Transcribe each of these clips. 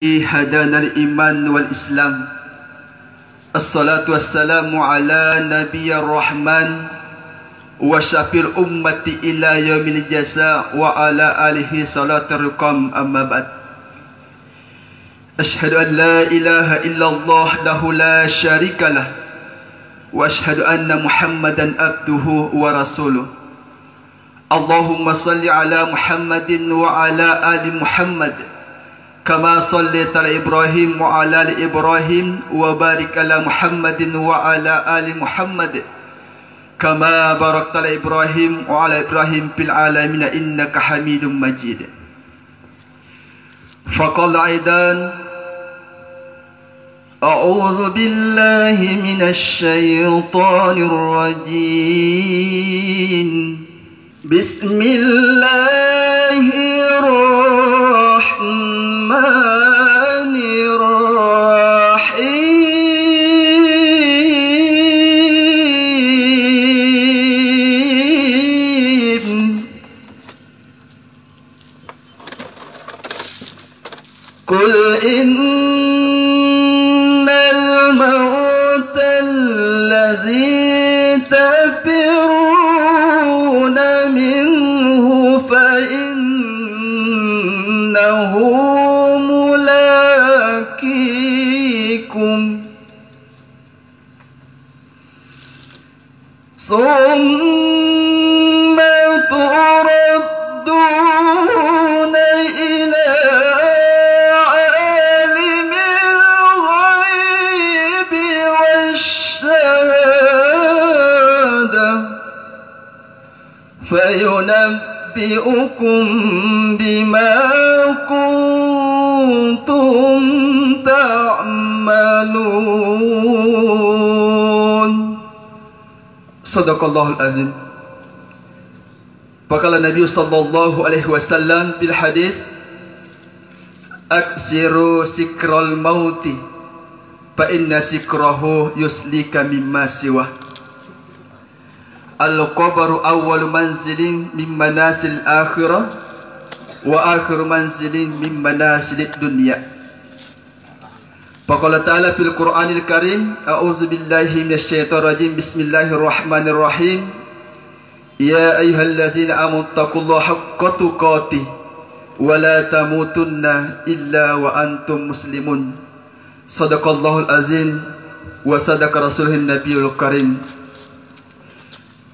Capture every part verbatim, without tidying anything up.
هدانا الإيمان والإسلام. الصلاة والسلام على نبي الرحمن وشفيع الأمة إلى يوم الجزاء وعلى آله صلاة الرقام، أما بعد. أشهد أن لا إله إلا الله وحده لا شريك له، وأشهد أن محمدا عبده ورسوله. اللهم صل على محمد وعلى آل محمد، كما صليت على إبراهيم وعلى آل إبراهيم، وبارك على محمد وعلى آل محمد، كما باركت على إبراهيم وعلى إبراهيم في العالمين إنك حميد مجيد. فقال أيضا: أعوذ بالله من الشيطان الرجيم. بسم الله الرحمن الرحيم. قل إن الموت الذي تفرون منه فإنه ملاقيكم، ثم تردون إلى عالم الغيب والشهادة فينبئكم بما كنتم تعملون. صدق الله العظيم. وقال النبي صلى الله عليه وسلم في الحديث: أكثروا ذكر الموت فإن ذكره يسليك مما سواه. القبر أول منزل من منازل الآخرة، وآخر منزل من منازل الدنيا. فقال تعالى في القرآن الكريم: أعوذ بالله من الشيطان الرجيم. بسم الله الرحمن الرحيم. يا أيها الذين آمنوا اتقوا الله حق تقاته ولا تموتن إلا وأنتم مسلمون. صدق الله العظيم وصدق رسوله النبي الكريم.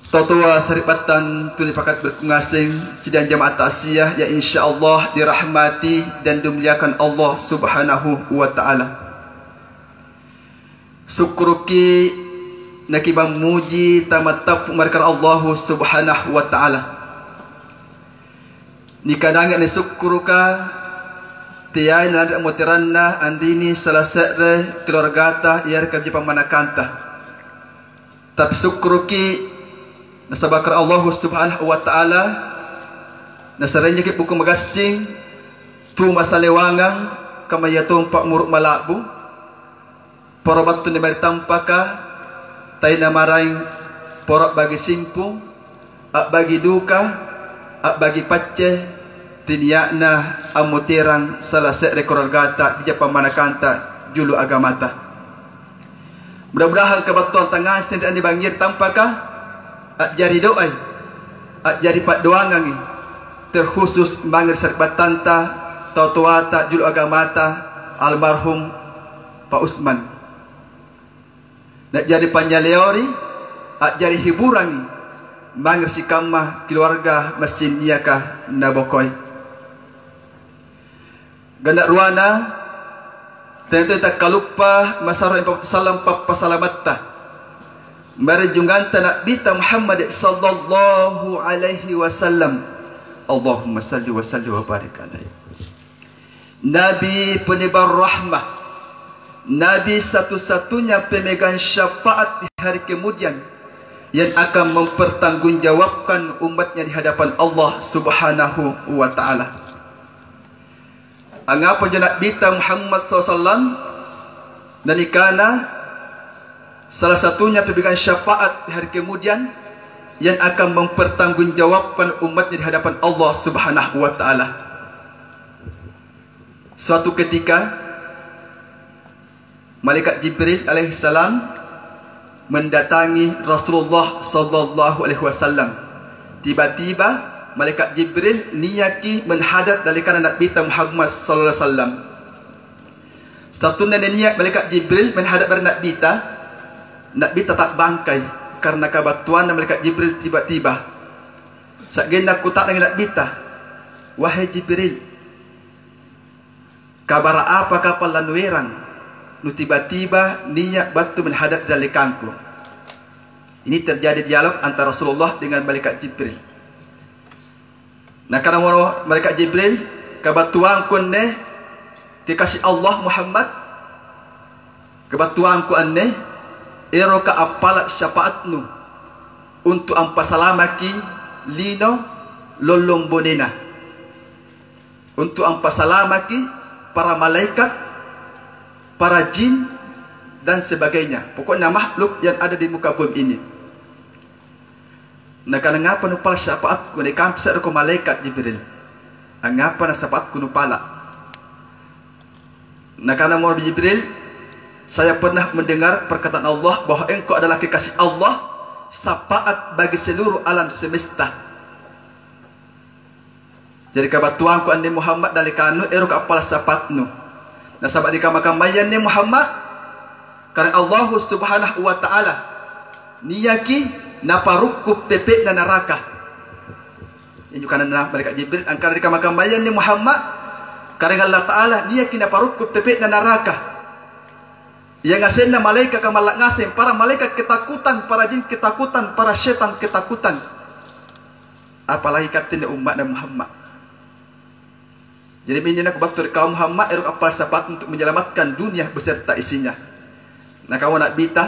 Totoa sari'battang tuli pakatbekku ngaseng, sidang jamaah ta'ziah yang insya Allah dirahmati dan dimuliakan Allah Subhanahu wa Ta'ala. Sukkuruki nakibammuji tamattappu' mae ri Allahu Subhanahu wa Ta'ala. Nikanangi anne sukkuruka teai nalanri ammoteranna anrini sala se're keluargata yareka bija pammanakanta. Tapi sukkuruki nasaba' Allahu Subhanahu wa Ta'ala, nasarrenyeki buku magassing, tu masalewangang, kamma iatompa umuru' mala'bu, poro battu mae ri tampaka, taina maraeng poro a'bagi simpung, a'bagi duka, a'bagi pacce, ri nia'na ammoterang sala se're keluargata, bija pammanakanta, julu agamata. Mudah-mudahan kabattuang tangngaseng ri anne bangngia ri tampaka, a'jari doai, a'jari paddoangangi, terkhusus mange ri sari'battanta, tau toata, julu agamata, almarhum Pa' Usman. Na'jari panynyaleori, a'jari hiburangi mange ri sikamma keluarga massing niaka nabokoi. Ganna' ruana, tena-tena takkaluppa masarro sallang pappasalamatta mae ri jungganta Na'bita Muhammad sallallahu alaihi wasallam. Allahumma salli wa sallim wa barik alaihi. Nabi penyebar rahmah, Nabi satu-satunya pemegang syafaat di hari kemudian yang akan mempertanggungjawabkan umatnya di hadapan Allah Subhanahu wa Ta'ala. Angngapa anjo Na'bita Muhammad sallallahu alaihi wasallam nanikana salah satunya pemegang syafaat di hari kemudian yang akan mempertanggungjawabkan umatnya di hadapan Allah Subhanahu wa Ta'ala? Suatu ketika, Malaikat Jibril alaihissalam mendatangi Rasulullah sallallahu alaihi wasallam. Tiba-tiba, Malaikat Jibril niaki menhadap dallekanna Na'bita Muhammad sallallahu alaihi wasallam. Sattunna nia' Malaikat Jibril menhadap ri Na'bita, Na'bita ta'bangkai karena kabattuanna Malaikat Jibril tiba-tiba. Sa'genna akkuta'nangi Na'bita, "Wahai Jibril, kabara' apa kapang lanuerang, nutiba-tiba nia' battu menhadap ri dallekangku?" Ini terjadi dialog antara Rasulullah dengan Malaikat Jibril. Nakanamo Malaikat Jibril, "Kabattuangku anne, kekasi' Allah Muhammad, kabattuangku anne, eroka appala' syafaatnu untu' ampasalamaki lino lollong bonena, untu' ampasalamaki para malaikat, para jin, dan sebagainya. Pokoknya makhluk yang ada di muka bumi ini." Nakana, "Ngapa nupala' syafaatku? Naikanta se'reko malaeka', Jibril. Angngapa na syafaatku nupala'?" Nakanamo Jibril, "Saya pernah mendengar perkataan Allah bahwa engkau adalah kekasih Allah, syafaat bagi seluruh alam semesta." Jari kabattuangku anne Muhammad dallekannu, eroka appala' syafaatnu. Nasaba' ri kamma-kammaya anne Muhammad, karaeng Allahu Subhanahu wa Ta'ala niaki naparukku pepe'na naraka. Injo kananna Malaikat Jibril angkana ri kamma-kammaya anne Muhammad, karaeng Allata'ala niaki naparukku pepe'na naraka. Yangasenna malaekaka malla' ngaseng, para malaeka' ketakutan, para jin ketakutan, para setang ketakutan. Apalagi katte anne umma'na Muhammad. Jadi, minjo nakubattu ri kau Muhammad, ero' appala' syafaat untuk menyelamatkan dunia beserta isinya. Nakana Na'bita,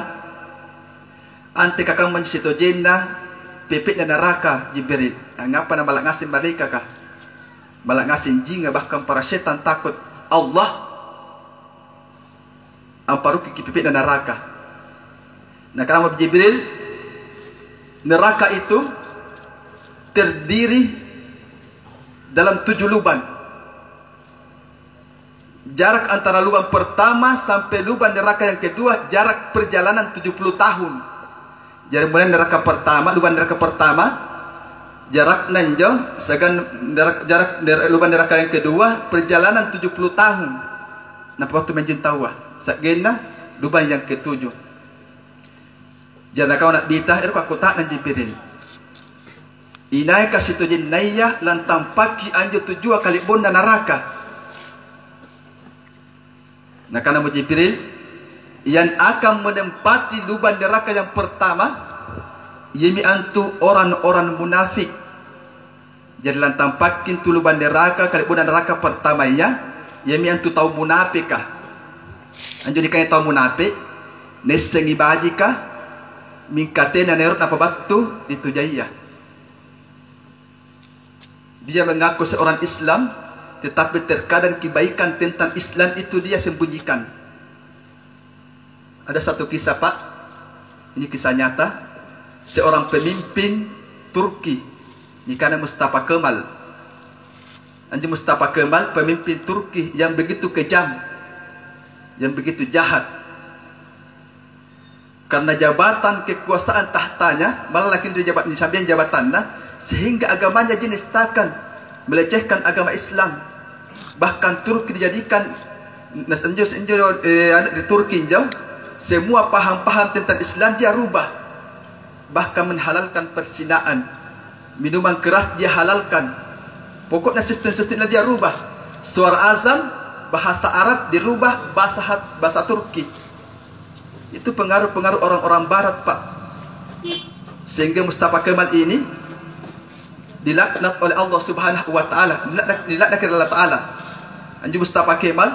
"Antekamma anjo sitojenna pepe'na naraka, Jibril. Angngapa namalla' ngaseng malaekaka? Malla' ngaseng jinga, bahkan para setang takut Allah amparukkiki pepe'na naraka." Nakanamo Jibril, "Neraka itu terdiri dalam tujuh lubang. Jarak antara lubang pertama sampai lubang neraka yang kedua jarak perjalanan tujuh puluh tahun." Jari mulai neraka pertama, lubang neraka pertama, jarakna injo, siagang nerak-, jarak ner-, lubang neraka yang kedua, perjalanan tujuh puluh tahun. Nampa battu manjung taua, sa'genna lubang yang ketujuh. Jari nakana Na'bita, eroka akkuta'nang Jibril, "Inaika sitojennaya lantampaki anjo tujua kale'bonna naraka?" Nakanamo Jibril, "Yang akan menempati lubang neraka yang pertama, iami antu orang-orang munafik." Jari lantampakki antu lubang neraka, kale'bonna neraka pertamaya, iami antu tau munapeka. Anjo nikanaya tau munape', naissengi bajika, mingka tena naero' napabattu ri tu jaia. Dia mengaku seorang Islam, tetapi terkadang kebaikan tentang Islam itu dia sembunyikan. Ada satu kisah, Pak. Ini kisah nyata. Seorang pemimpin Turki, nikana Mustafa Kemal. Anjo Mustafa Kemal, pemimpin Turki yang begitu kejam, yang begitu jahat. Karena jabatan kekuasaan tahtanya, malah laking ri jaba-, nisambeang jabatanna, sehingga agamanya jinistakan, melecehkan agama Islam. Bahkan Turki dijadikan, nas-, injo, injo, eh, anu, di Turki injo, semua paham-paham tentang Islam dia rubah. Bahkan menghalalkan perzinaan, minuman keras dia halalkan. Pokoknya sistem-sistemnya dia rubah. Suara azan, bahasa Arab dirubah bahasa hat-, bahasa Turki. Itu pengaruh-pengaruh orang-orang barat, Pak. Sehingga Mustafa Kemal ini dilaknat oleh Allah Subhanahu wa Ta'ala. Dilaknat, dilaknat oleh Allah Ta'ala. Anjo Mustafa Kemal,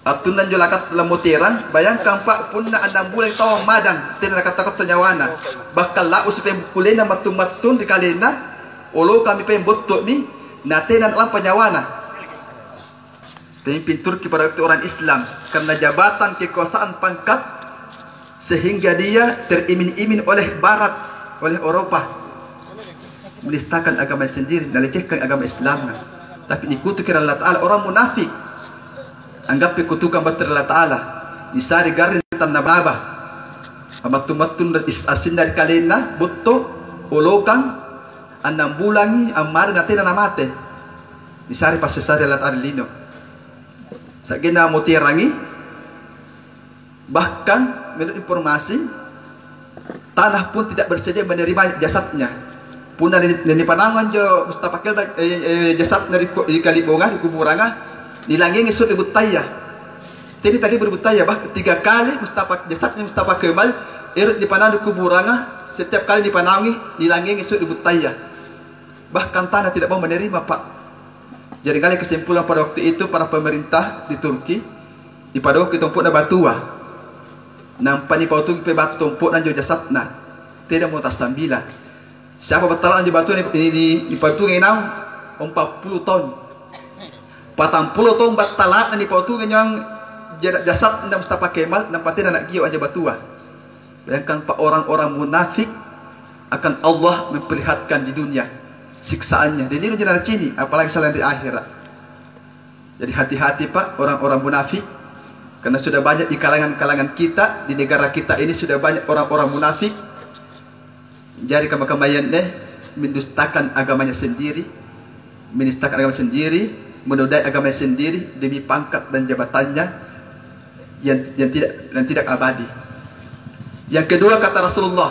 attunna anjo lakat lamoterang, bayangkan, Pak, punna annang bulang tawang madang, tena nakatta-katta nyawana. Bahkan la'busu pembukkulena mattung-mattung ri kalenna, olokami pembotto'mi, na tena lampa nyawana. Pemimpin Turki pada waktu orang Islam, karena jabatan, kekuasaan, pangkat, sehingga dia teriming-iming oleh Barat, oleh Eropa, menistakan agama sendiri, melecehkan agama Islamnya. Tapi nikutuki ri Allata'ala orang munafik. Anggappi kutukang battu ri Allata'ala. Nisare garring tannaba-naba. Ammattu-mattu is-, asinna ri kalenna, buttu, olokang, annang bulangi, ammari natena namate. Nisare passessare Allata'ala ri lino. Sa'genna moterangi, bahkan menurut informasi, tanah pun tidak bersedia menerima jasadnya. Punna ni-, ni-, nipanaung anjo Mustafa Kemal, eh, eh, jasadna ri ku-, ri kalibonga, ri kuburanga, nilangngingi sulu ri buttaya. Tena tadi ri buttaya, bah, tiga kali Mustafa, jasadnya Mustafa Kemal, ero' nipanaung ri kuburanga, setiap kali nipanaungi, nilangngingi sulu ri buttaya. Bahkan tanah tidak mau menerima, Pak. Jari ngalai kesimpulan pada waktu itu para pemerintah di Turki, nipadoki tompo'na batua. Nampa nipautungi pe batu tompo'na anjo jasadna. Tenamo tassambila. Siapa battala'na anjo batua ni, ni, ni, nipautungi naung? Empat puluh tahun. Patang pulo taung battala'na nipautungi nyawa ja-, jasadna Mustafa Kemal, nampa tena nagio' anjo batua. Bayangkan, Pak, orang-orang munafik akan Allah memperlihatkan di dunia siksaannya. Jadi, lino ji nacini', apalagi selain di akhirat. Jadi, hati-hati, Pak, orang-orang munafik. Karena sudah banyak di kalangan-kalangan kita, di negara kita ini sudah banyak orang-orang munafik. Jari kamma-kammayanne mendustakan agamanya sendiri, menistakan agama sendiri, menodai agamanya sendiri demi pangkat dan jabatannya yang, yang tidak, yang tidak abadi. Yang kedua, kata Rasulullah,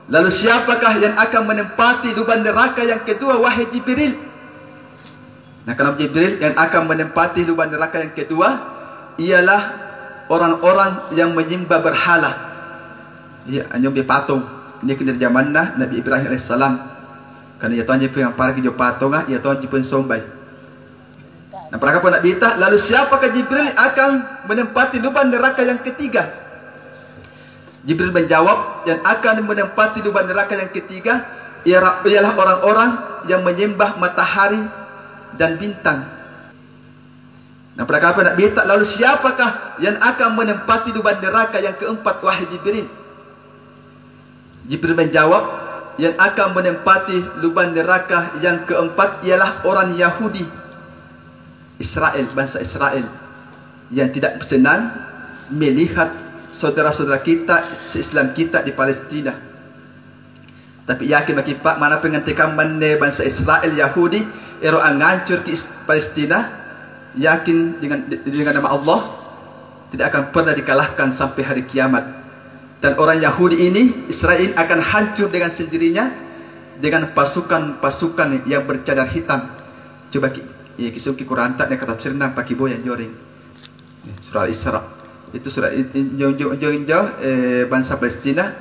"Lalu siapakah yang akan menempati lubang neraka yang kedua, wahai Jibril?" Nakana Jibril, "Yang akan menempati lubang neraka yang kedua ialah orang-orang yang menyembah berhala." Iya, anynyombai patung. Ini ri jamanna Nabi Ibrahim alaihissalam. Karena ia tonji pung amparaki jo patonga, ia tonji pung sombai. Nampa nakana Nabita, "Lalu siapakah Jibril akan menempati lubang neraka yang ketiga?" Jibril menjawab, "Yang akan menempati lubang neraka yang ketiga ialah, ialah orang-orang yang menyembah matahari dan bintang." Nampa nakana Nabita, "Lalu siapakah yang akan menempati lubang neraka yang keempat, wahai Jibril?" Jibril menjawab, "Yang akan menempati lubang neraka yang keempat ialah orang Yahudi, Israel, bangsa Israel, yang tidak senang melihat saudara-saudara kita, se-Islam kita di Palestina." Tapi yakin maki', Pak, manna pengantekamma anne bangsa Israel, Yahudi, ero' angngancuruki Is-, Palestina, yakin dengan, dengan nama Allah, tidak akan pernah dikalahkan sampai hari kiamat. Dan orang Yahudi ini, Israel, akan hancur dengan sendirinya dengan pasukan-pasukan yang bercadar hitam. Coba ki-, iya, kisungki Quranta, nia' katafsirna, pakiboyang joreng. Surah Al-Isra. Itu surah i-, injo, injo, injo, injo, eh, bangsa Palestina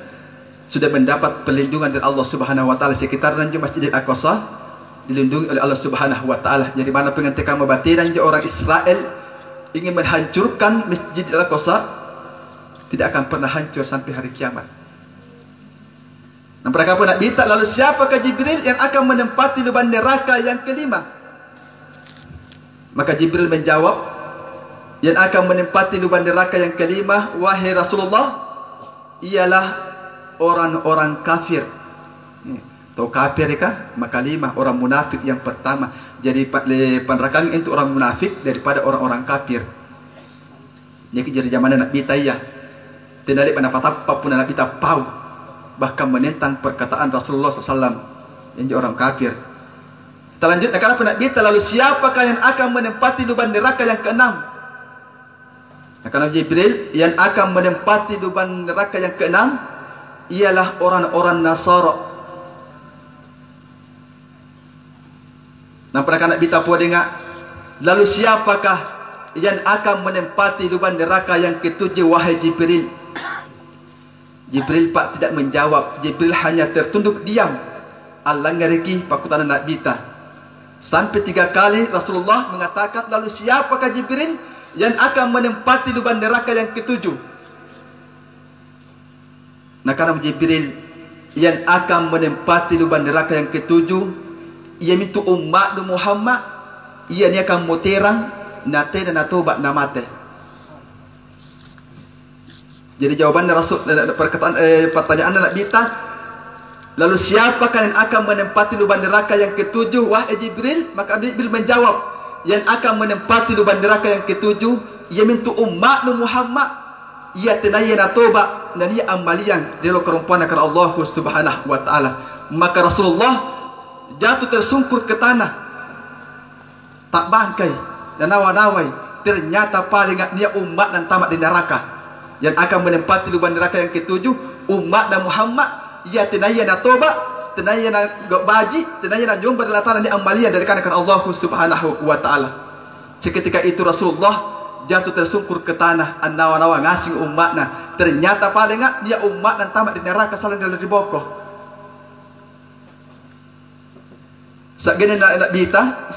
sudah mendapat perlindungan dari Allah Subhanahu wa Ta'ala. Sekitarnya injo Masjidil Aqsa dilindungi oleh Allah Subhanahu wa Ta'ala. Jadi, manna pengantekamma batena injo orang Israel ingin menghancurkan Masjidil Aqsa, tidak akan pernah hancur sampai hari kiamat. Nampa nakana Nabita, "Lalu siapakah Jibril yang akan menempati lubang neraka yang kelima?" Maka Jibril menjawab, "Yang akan menempati lubang neraka yang kelima, wahai Rasulullah, ialah orang-orang kafir." Nih, tau kafir ka, maka lima, orang munafik yang pertama. Jadi, pa-, le-, panrakang itu orang munafik daripada orang-orang kafir. Niki jari jamanna Nabita iya. Tena le'ba' napatappa' punna Nabita pau, bahkan menentang perkataan Rasulullah sallallahu alaihi wasallam, anjo orang kafir. Talanjut, nakanapa Nabita, "Lalu siapakah yang akan menempati lubang neraka yang keenam?" Nakana Jibril, "Yang akan menempati lubang neraka yang keenam ialah orang-orang Nasara." Nampa nakana Nabita podenga, "Lalu siapakah yang akan menempati lubang neraka yang ketujuh, wahai Jibril?" Jibril, Pak, tidak menjawab. Jibril hanya tertunduk diam, allangngereki pakkutananna Nabita. Sampai tiga kali Rasulullah mengatakan, "Lalu siapakah, Jibril, yang akan menempati lubang neraka yang ketujuh?" Nakanamo Jibril, "Yang akan menempati lubang neraka yang ketujuh, iamintu umma'nu Muhammad, ia niaka moterang, natena natoba' namate." Jadi jawabanna Rasul, eh, perkataan, eh, pertanyaanna Nabita, Lalu, "Siapakah yang akan menempati lubang neraka yang ketujuh, wahai Jibril?" Maka Jibril menjawab, "Yang akan menempati lubang neraka yang ketujuh, iamintu umma'nu Muhammad, ia tenaya natoba, nania ammaliang ri lalong karompoanna Allahu Subhanahu wa Ta'ala." Maka Rasulullah jatuh tersungkur ke tanah. Ta'bangkai, nanawa-nawai, ternyata palinga nia' umma'na antama' ri naraka. Yang akan menempati lubang neraka yang ketujuh, umma'na Muhammad, ia tenaya natoba, tenaya nagau' baji', tenaya nanyomba ri Allata'ala, nia' ammaliang dari kana-kana Allahu Subhanahu wa Ta'ala. Seketika itu Rasulullah jatuh tersungkur ke tanah, annawa-nawa ngaseng umma'na. Ternyata palinga nia' umma'na antama' ri naraka sallang ri boko. Sa'genna na-, Na'bita,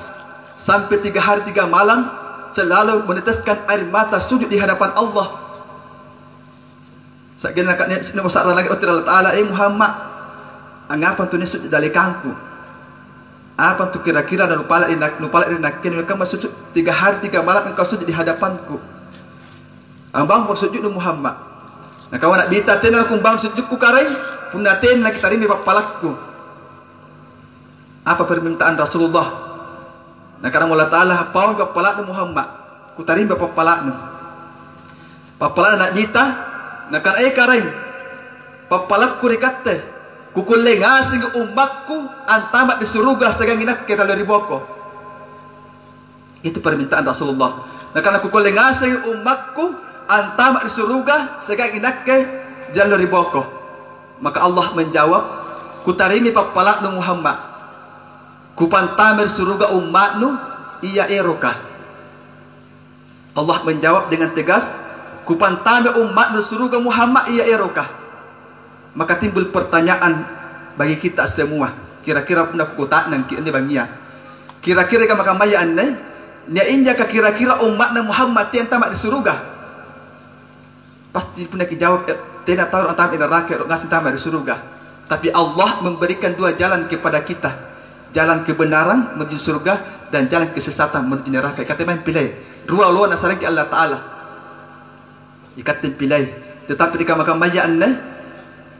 sampai tiga hari tiga malam selalu meneteskan air mata sujud di hadapan Allah. Sa'genna ka-, ne-, ne-, sa'ra lagi otira Allata'ala, "Eh Muhammad, angngapa antu nisujud dalekangku? Apa antu kira-kira nanupala' ri nak-, nupala' ri nakke nikamma sujud tiga hari tiga malam engkau sujud di hadapanku? Ambangung sujudnu Muhammad." Nakana Na'bita, "Tena nakumbang sujukku Karaeng, punna tena nakitarimai pappalakku." Apa permintaan Rasulullah? Nakana Allata'ala, "Paui pappala'nu Muhammad, kutarimai pappala'nu." Pappala'na Na'bita, nakana, "E Karaeng, pappalakku ri katte, kukulle ngasengi ummakku antama' ri suruga siagang inakke talo ri boko." Itu permintaan Rasulullah. Nakana, "Kukulle ngasengi ummakku antama' ri suruga siagang inakke ri allo ri boko." Maka Allah menjawab, "Kutarimai pappala'nu Muhammad. Kupantamai ri suruga umma'nu ia eroka." Allah menjawab dengan tegas, "Kupantamai umma'nu ri suruga Muhammad ia eroka." Maka timbul pertanyaan bagi kita semua, kira-kira punna kukuta'nangki anne bangngia, kira-kira kamma-kammaya anne, nia' injaka kira-kira umma'na Muhammad teai antama' ri suruga? Pasti punna kijawab, eh, tena tau antama' ri naraka, ero' ngaseng antama' ri suruga. Tapi Allah memberikan dua jalan kepada kita, jalan kebenaran menuju surga dan jalan kesesatan menuju neraka. Ikatte mae pilei. Rua oloa nasareki Allata'ala. Ikatte pilai. Tetapi ri kamma-kammaya anne,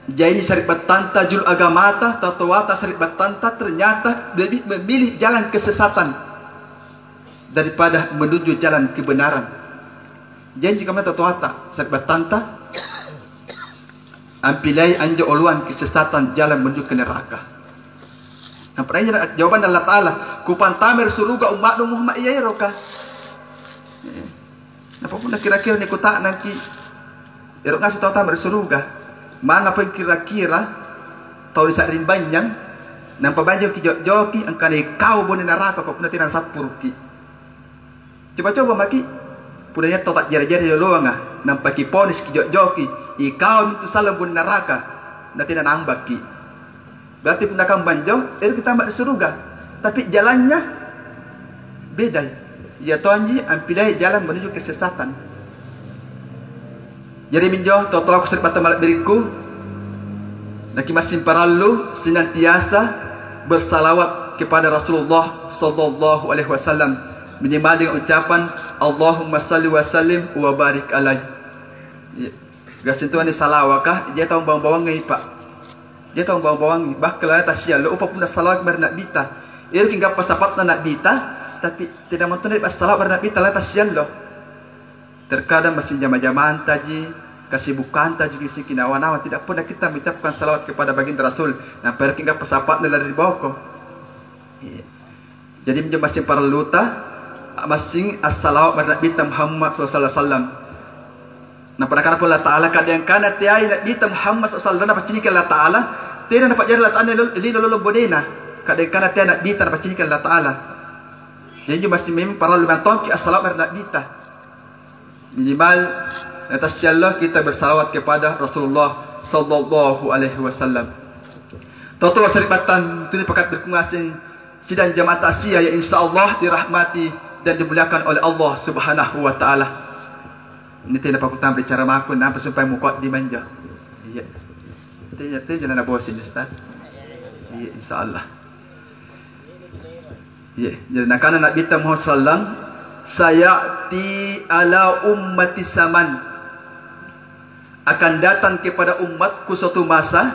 jaimi sari'battanta, julu agamata, tau toata sari'battanta ternyata lebih memilih jalan kesesatan daripada menuju jalan kebenaran. Jaimi kamma tau toata sari'battanta ampilai anjo oloang kesesatan jalan menuju ke neraka. Nampa jawabanna Allata'ala, "Kupantamai ri suruga umma'nu Muhammad ia eroka." Eh. Nampa punna kira-kira nikuta'nangki, ero' ngaseng tau antama' ri suruga. Manna pole kira-kira tau ri sa'ring bannyang, nampa banjaki kijo'-jo'ki angkana ikau bone naraka, punna tena nasappurukki. Coba-coba maki', punna nia' tau ta'jere-jere rioloanga, nampa kiponis kijo'-jo'ki, ikau mintu sallang bone naraka, na tena naambakki. Berarti punna kamma anjo, eroki antama' ri suruga. Tapi jalannya bedai. Ia tonji ampilai jalan menuju kesesatan. Jari minjo, tau-tauku sari'battang mala'birikku, nakimassing parallu senantiasa bersalawat kepada Rasulullah sallallahu alaihi wasallam, minimal dengan ucapan, "Allahumma salli wa sallim wa barik alaih." Iya. Gassing tonganni salawaka, jai tau bawang-bawangi, Pak. Jai tau bawang-bawangi. Bahkan lalang tassiallo, upa punna salawat mae ri Na'bita. Eroki gappa sapatna Na'bita, tapi tena mentona ri passalawat mae ri Na'bita lalang tassiallo. Terkadang massing jama-jamantaji, kesibukantaji, massing kinawa-nawa, tidak pernah kita mengucapkan salawat kepada baginda Rasul. Nampa eroki gappa sapatna lalang ri boko. Iya. Jadi, minjo massing paralluta, massing assalawa' mae ri Na'bita Muhammad sallallahu alaihi wasallam. Nampa Nakana pole Allata'ala, ka'de' angkana teai Na'bita Muhammad sallallahu alaihi wasallam napacciniki Allata'ala, tena napa'jari Allata'ala lino lolong bonena. Ka'de' angkana teai Na'bita napacciniki Allata'ala. Jadi, injo massing memang parallu mantongki assalawa' mae ri Na'bita. Minimal, eh, tassiallo kita bersalawat kepada Rasulullah sallallahu alaihi wasallam. Tau-tau sari'battang tuli pakabirku ngaseng sidang jamaah takziah yang insya Allah dirahmati dan dimuliakan oleh Allah Subhanahu wa Ta'ala. Ini tena pakutang bicara mako, nampa sumpae mukoddimah injo. Iya. Tena, tena nabosi, Ustaz. Iya, insya Allah. Iya, jadi nakana Na'bita Muhammad sallam, "Sayati ala ummati saman." Akan datang kepada umatku suatu masa,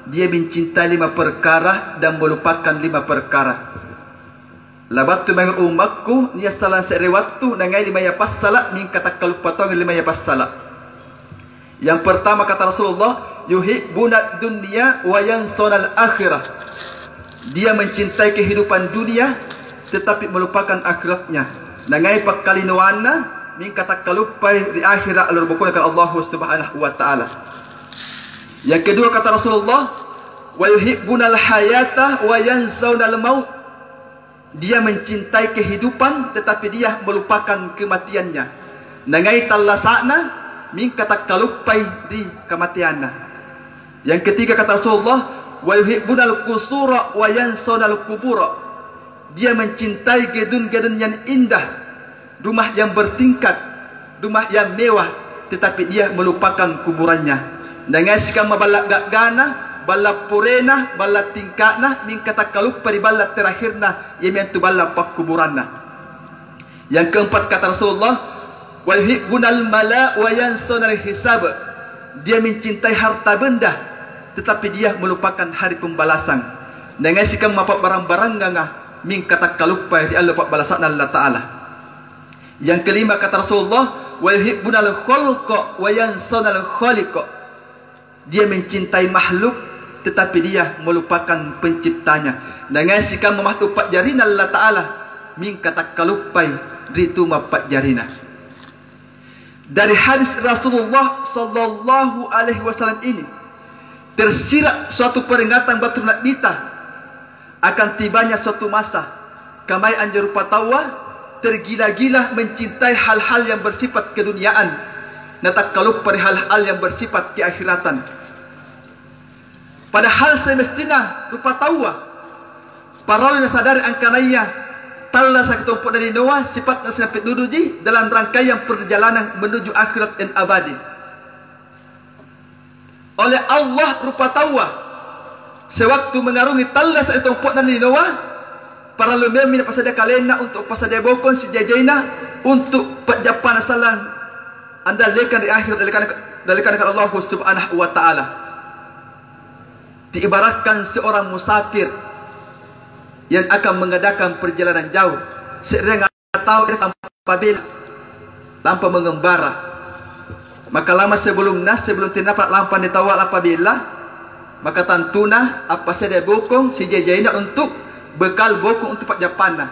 Dia mencintai lima perkara dan melupakan lima perkara. Labattu mange ri ummakku, nia' sallang se're wattu nangai limaya passala', mingka takkaluppa tongi limaya passala'. Yang pertama, kata Rasulullah, "Yuhibbuna dunya wa yansawna al-akhirah." Dia mencintai kehidupan dunia, tetapi melupakan akhiratnya. Nangai pakkalinoanna, mingka takkaluppai ri akhira' allo ri bokona kata Allah Subhanahu wa Ta'ala. Yang kedua, kata Rasulullah, "Wa yuhibbunal hayata wa yansawnal maut." Dia mencintai kehidupan, tetapi dia melupakan kematiannya. Nangai tallasa'na, mingka takkaluppai ri kamateanna. Yang ketiga, kata Rasulullah, "Wa yuhibbunal qusura wa yansawnal qubura." Dia mencintai gedung-gedung yang indah, rumah yang bertingkat, rumah yang mewah, tetapi dia melupakan kuburannya. Nangai sikamma balla' ga'gana, balla' porena, balla' tingka'na, mingka takkaluppa ri balla' terakhirna, iamintu balla' pakkuburanna. Yang keempat, kata Rasulullah, "Wa yuhibbunal mala wa yansawnal hisab." Dia mencintai harta benda, tetapi dia melupakan hari pembalasan. Nangai sikamma pa'barang-baranganga, mingka takkaluppai ri allo pa'balasa'na Allata'ala. Yang kelima, kata Rasulullah, "Wa yuhibbunal khalqa wa yansawnal khaliq." Dia mencintai makhluk, tetapi dia melupakan penciptanya. Nangai sikamma makhluk pa'jarina Allata'ala, mingka takkaluppai ri tu mappa'jarina. Dari hadis Rasulullah sallallahu alaihi wasallam ini, tersirat suatu peringatan battu ri Na'bita akan tibanya suatu masa, kamai anjo rupataua tergila-gila mencintai hal-hal yang bersifat keduniaan, natakkaluppa ri hal-hal yang bersifat keakhiratan. Padahal semestina rupataua parallu nasadari angkanaya tallasaki tompo'na linoa sipa'na sinampe' duduji dalam rangkaiang perjalanan menuju akhirat yang abadi. Oleh Allah rupataua, sewaktu mengarungi tallasa' ri tompo'na linoa, parallu memmi napassadia kalenna untu' passadia bokong sijai-jaina untu' pa'jappana sallang andallekang ri akhirat, dallekanna, dallekanna Allah Subhanahu wa Ta'ala. Diibaratkan seorang musafir yang akan mengadakan perjalanan jauh, se'reang tau lampa bella, lampa mengembara. Maka lama sebelumna, sebelum tenapa lampa anne taua lampa bella, maka tantuna appassadia bokong sijai-jaina untu' bekal bokong untu' pa'jappanna.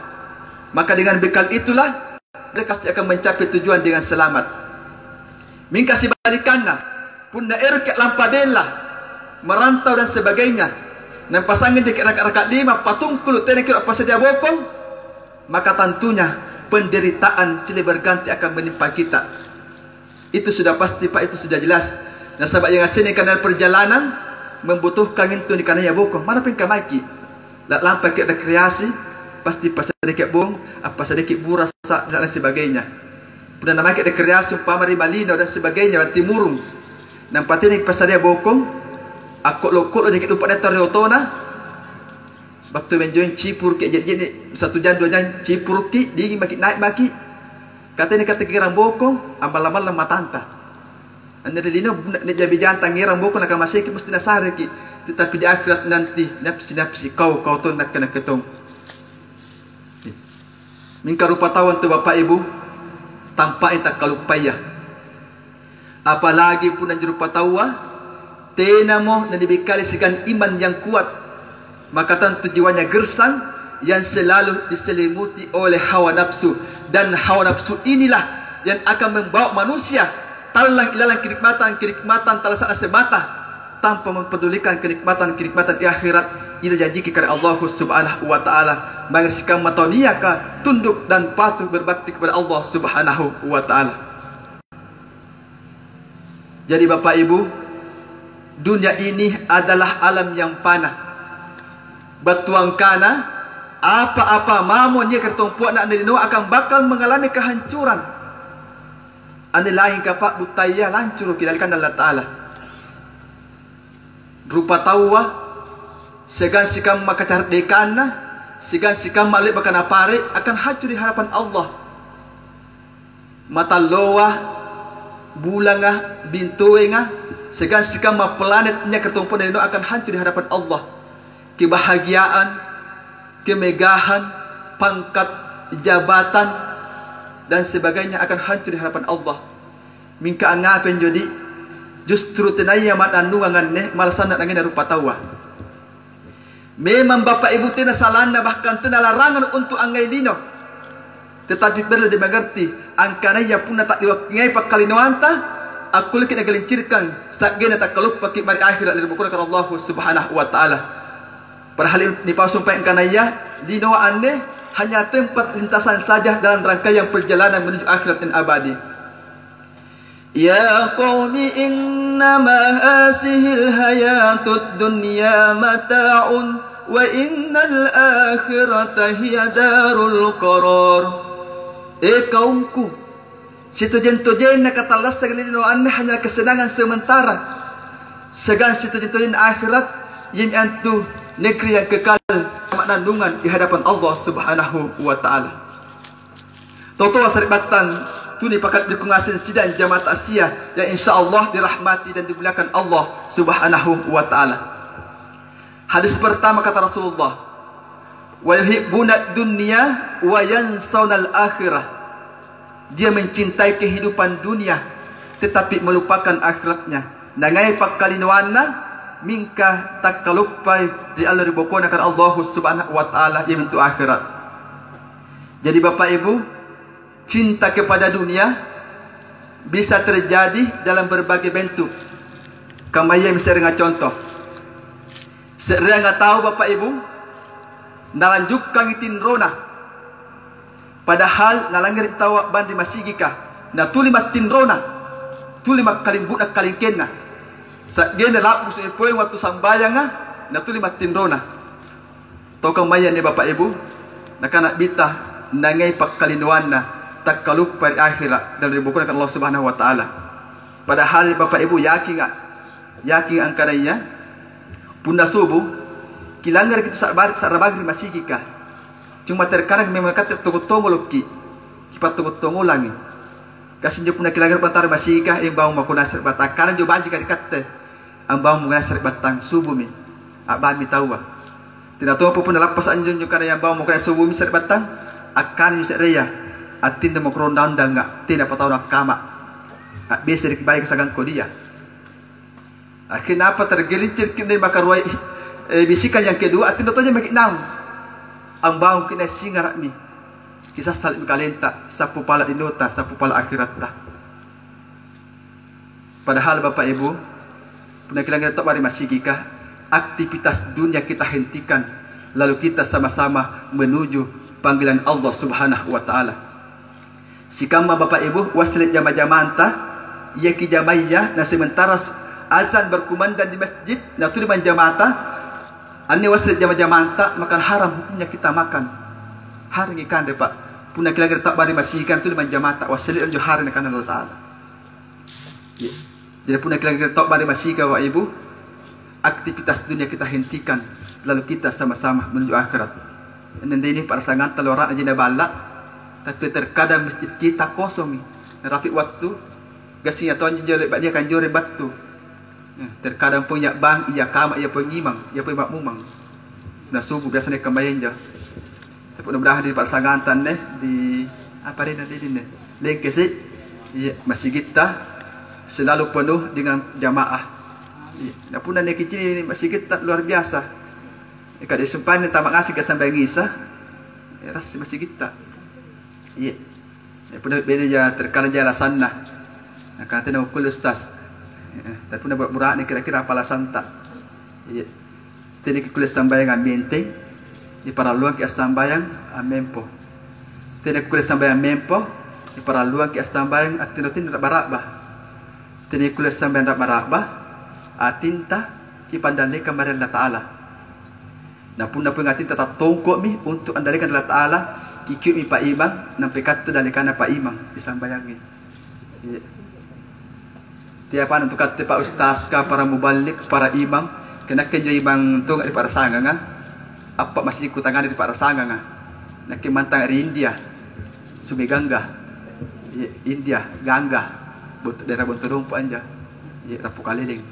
Maka dengan bekal itulah dia pasti akan mencapai tujuan dengan selamat. Mingka sibalikanna, punna eroki lampa bella, merantau dan sebagainya, nampasangngajaki raka'-raka' lima, patungkulu', tenaki appassadia bokong, maka tantunya penderitaan silih berganti akan menimpa kita. Itu sudah pasti, Pak, itu sudah jelas. Nasaba' yang aslinya karena perjalanan membutuhkan itu nikanaya bokong. Mana pengkamaiki? La-, lampaki rekreasi, pasti passadiaki bong, appasadiaki burasa, dan lain sebagainya. Punna namaki rekreasi umpama ri Malino dan sebagainya, Timurung. Nampa tena passadia bokong, akko'lo-ko'lo jaki' dupa' ri otona. Battu menjoeng cipuruki je'ne'-je'ne', satu jam, dua jam cipuruki, dinging maki', nai' maki'. Katena katekkerang bokong, ammalla-malla matanta. Anne ri lino, punna nia' jama-jamang tangngerang bokong nakamaseiki, musti nasareki. Tetapi di akhirat nanti, nafsi-nafsi, kau, kau tong, nakke-nakke tong. Mingka rupataua antu, Bapa' Ibu, tampa'na takkaluppaya. Apalagi punna anjo rupataua tenamo nanibikkali siagang iman yang kuat, maka tantu jiwanya gersang yang selalu diselimuti oleh hawa nafsu. Dan hawa nafsu inilah yang akan membawa manusia tallang ilalang kenikmatan-kenikmatan tallasa'na semata, tanpa mempedulikan kenikmatan-kenikmatan di akhirat, inajanjiki kare Allahu Subhanahu wa Ta'ala mange sikamma tau niaka tunduk dan patuh berbakti kepada Allah Subhanahu wa Ta'ala. Jadi, Bapak Ibu, dunia ini adalah alam yang fana. Battuangkana, apa-apa mamo niaka ri tompo'na anne linoa akan bakal mengalami kehancuran. Anne langika pa'buttaya lancuruki ri dallekanna Allata'ala. Rupataua, siagang sikamma kacardekanna, siagang sikamma le'baka napare' akan hancuru' ri hadapan Allah. Matalloa, bulanga, bintoenga, siagang sikamma planet niaka ri tompo'na linoa akan hancuru' ri hadapan Allah. Kebahagiaan, kemegahan, pangkat, jabatan, dan sebagainya akan hancuru' ri hadapan Allah. Mingka angngapa injo di'? Justru tenaya ma'nannungang anne, malassanna nangaina rupataua. Memang Bapa Ibu tena salanna, bahkan tena larangang untu' angngai lino. Tetapi perlu dimengerti, angkanaya punna ta'diwakkingai pakkalinoanta, akkulleki' nagelincirkang sa'genna takkaluppaki' mae ri akhera' ri bokona Allahu Subhanahu wa Ta'ala. Padahal nipau sumpae angkanaya linoa anne hanya tempat lintasan saja dalam rangkaiang perjalanan menuju akhirat yang abadi. يا قوم إنما هذه الحياة الدنيا متاع وإن الآخرة هي دار القرار. E kaumku, sitojeng-tojenna katallassanga ri linoa anne hanya kesenangan sementara, siagang sitojeng-tojenna akhirat, iami antu negeri yang kekal, ma'nannungang ri hadapan Allah Subhanahu wa Ta'ala. Tau-toa sari'battang, tunipakala'birikku ngaseng sidang jama'ah ta'ziah yang insya Allah dirahmati dan dimuliakan Allah Subhanahu wa Ta'ala. Hadis pertama kata Rasulullah, "Wa yuhibbuna dunya wa yansaunal akhirah." Dia mencintai kehidupan dunia, tetapi melupakan akhiratnya. Nangai pakkalinoanna, mingka takkaluppai ri allo ri bokona kara Allahu Subhanahu wa Ta'ala, iamintu akhirat. Jadi, Bapak Ibu, cinta kepada dunia bisa terjadi dalam berbagai bentuk. Kamma iami se'renga contoh. Se'reanga tau, Bapak Ibu, nalanjukkangi tinrona. Padahal nalangngere' tau a'bang ri masigika, natuli mattinrona, tuli makkalimbu'na kalingkenna. Sa'genna la'busu'mi poeng wattu sambayanga, natuli mattinrona. Tau kammaya anne, Bapa' Ibu, nakana A'bita, nangai pakkalinoanna, takkaluppai ri ahera', dan ri bokona Allah Subhanahu wa Ta'ala. Padahal, Bapa' Ibu, yakinga', yakinga' angkanaya punna subu, kilangngereki' tu sa'bare-, sa'rabang ri masigika. Cuma terkadang memang katte tongol-tongolokki', kipattongol-tongolangi. Gassing injo punna kilangngereki' batara masigika, eh, ambaung mako nasare' batang. Akkana injo baji'ka ri katte, ambaung mako nasare' batang, subumi, a'bangmi taua. Tena tompa punna lappasa' anjo-, injo kana ambaung mako nasare' subumi sare' batang, akkana injo se'rea, attinro mako ri undang-undanga', tenapa tau nakkama'. A'besere' baika siagang kodia. Akhirnya apa, tergelincirki' inne makaruai, eh, bisikan yang kedua, attinro tojeng maki' naung. Ambaungki' naung singara'mi. Kisassale'mi kalenta, sappu pala' linota, sappu pala' akheratta. Padahal, Bapak Ibu, punna kilangngereki' to'ba ri masigika, aktivitas dunia kita hentikan, lalu kita sama-sama menuju panggilan Allah Subhanahu wa Ta'ala. Sikamma Bapa' Ibu, wassele' jama-jamanta, iaki jamaya na sementara azan berkumandang di masjid, natuli manjamata, anne wassele' jama-jamanta, maka haram hukumnya kita makan. Harangi kanre, Pak. Punna kilangngereki' to'ba ri masigika, natuli manjamata, wassele' anjo haram nakana Allata'ala. Iya. Jadi punna kilangngereki' to'ba ri masigika, Bapak Ibu, aktivitas dunia kita hentikan, lalu kita sama-sama menuju akhirat. Nandini pa'rasanganta lora'na ji naballa', tapi terkadang masjid kita kosongi. Narapi' wattu, gassing iya tonji injo le'ba' niaka anjoreng battu. Eh, terkadang pong iya bang, iya kama', iya pong imang, iya pong ma'mumang. Nah, subuh biasa nia' kamma injo. Tapi mudah-mudahan di pa'rasanganta anne, di apa arenna di dinne? Lengkesi', iya, masigitta selalu penuh dengan jamaah. Iya. Nah, punna niaki cini' masigitta luar biasa. Kade' sumpaeng antama' ngasengka sambayang Isa, eh, rassi masigitta. Iya. Eh, punna beneja terkadangja alasanna. Nakana, "Tena kukulle, Ustaz." Eh, tapi punna bura'-bura'ne kira-kira apa alasanta? Iya. Tena kikulle sambayang ammenteng, niparalluangki' assambayang ammempo. Tena kikulle sambayang ammempo, niparalluangki' assambayang attinro-tinro ra'ba-ra'ba. Tena kikulle sambayang ra'ba-ra'ba, atinta kipandallekang mae ri Allata'ala. Na punna pung atinta tattongko'mi untu' andallekang ri Allata'ala, kikiu'mi paimang, nampa ikatte dallekanna paimang, nisambayangi. Iya. Tiapana tu katte pa ustazka, para muballik, para imam. Ka nakke injo imang tonga' ri pa'rasanganga. Appa' masijikku tangngana ri pa'rasanganga. Nakke mantang ri India. Sungai Gangga. Iya, India, Gangga. Bontu-, daerah Bontodompo anja. Iya, Rappu Kaleleng.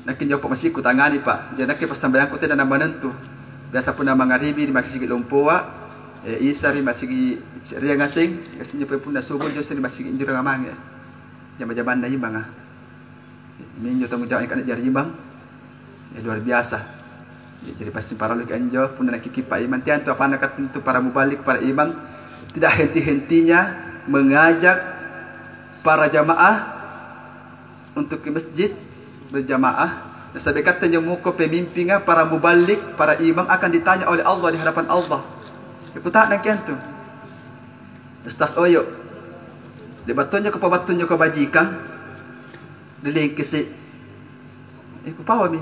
Nakke injo pa'masigi'ku tangani, Pak. Jadi nakke passambayangku tena nammanentu. Biasa punna mangaribi ri masigi lompoa, eh, Isa ri masigi se'rea ngaseng, gassing injo pole punna subuh injo ri masigi injo mange. Jama-jamanna imanga. Minjo tanggung jawab engka jari imang. Ya, luar biasa. Ya, jadi pasti paralluki anjo, punna nakikippa imang, tiantu apana katintu para mubalik, para imang, tidak henti-hentinya mengajak para jamaah untuk ke masjid berjamaah. Nasaba' katte injo muko pemimpinga, para mubalik, para imang akan ditanya oleh Allah di hadapan Allah. Ya, kuta'nangki antu. Ustaz Oyo, le'ba' tonjo kupabattu injo kebajikan ri Lengkese'. Eh, kupauami.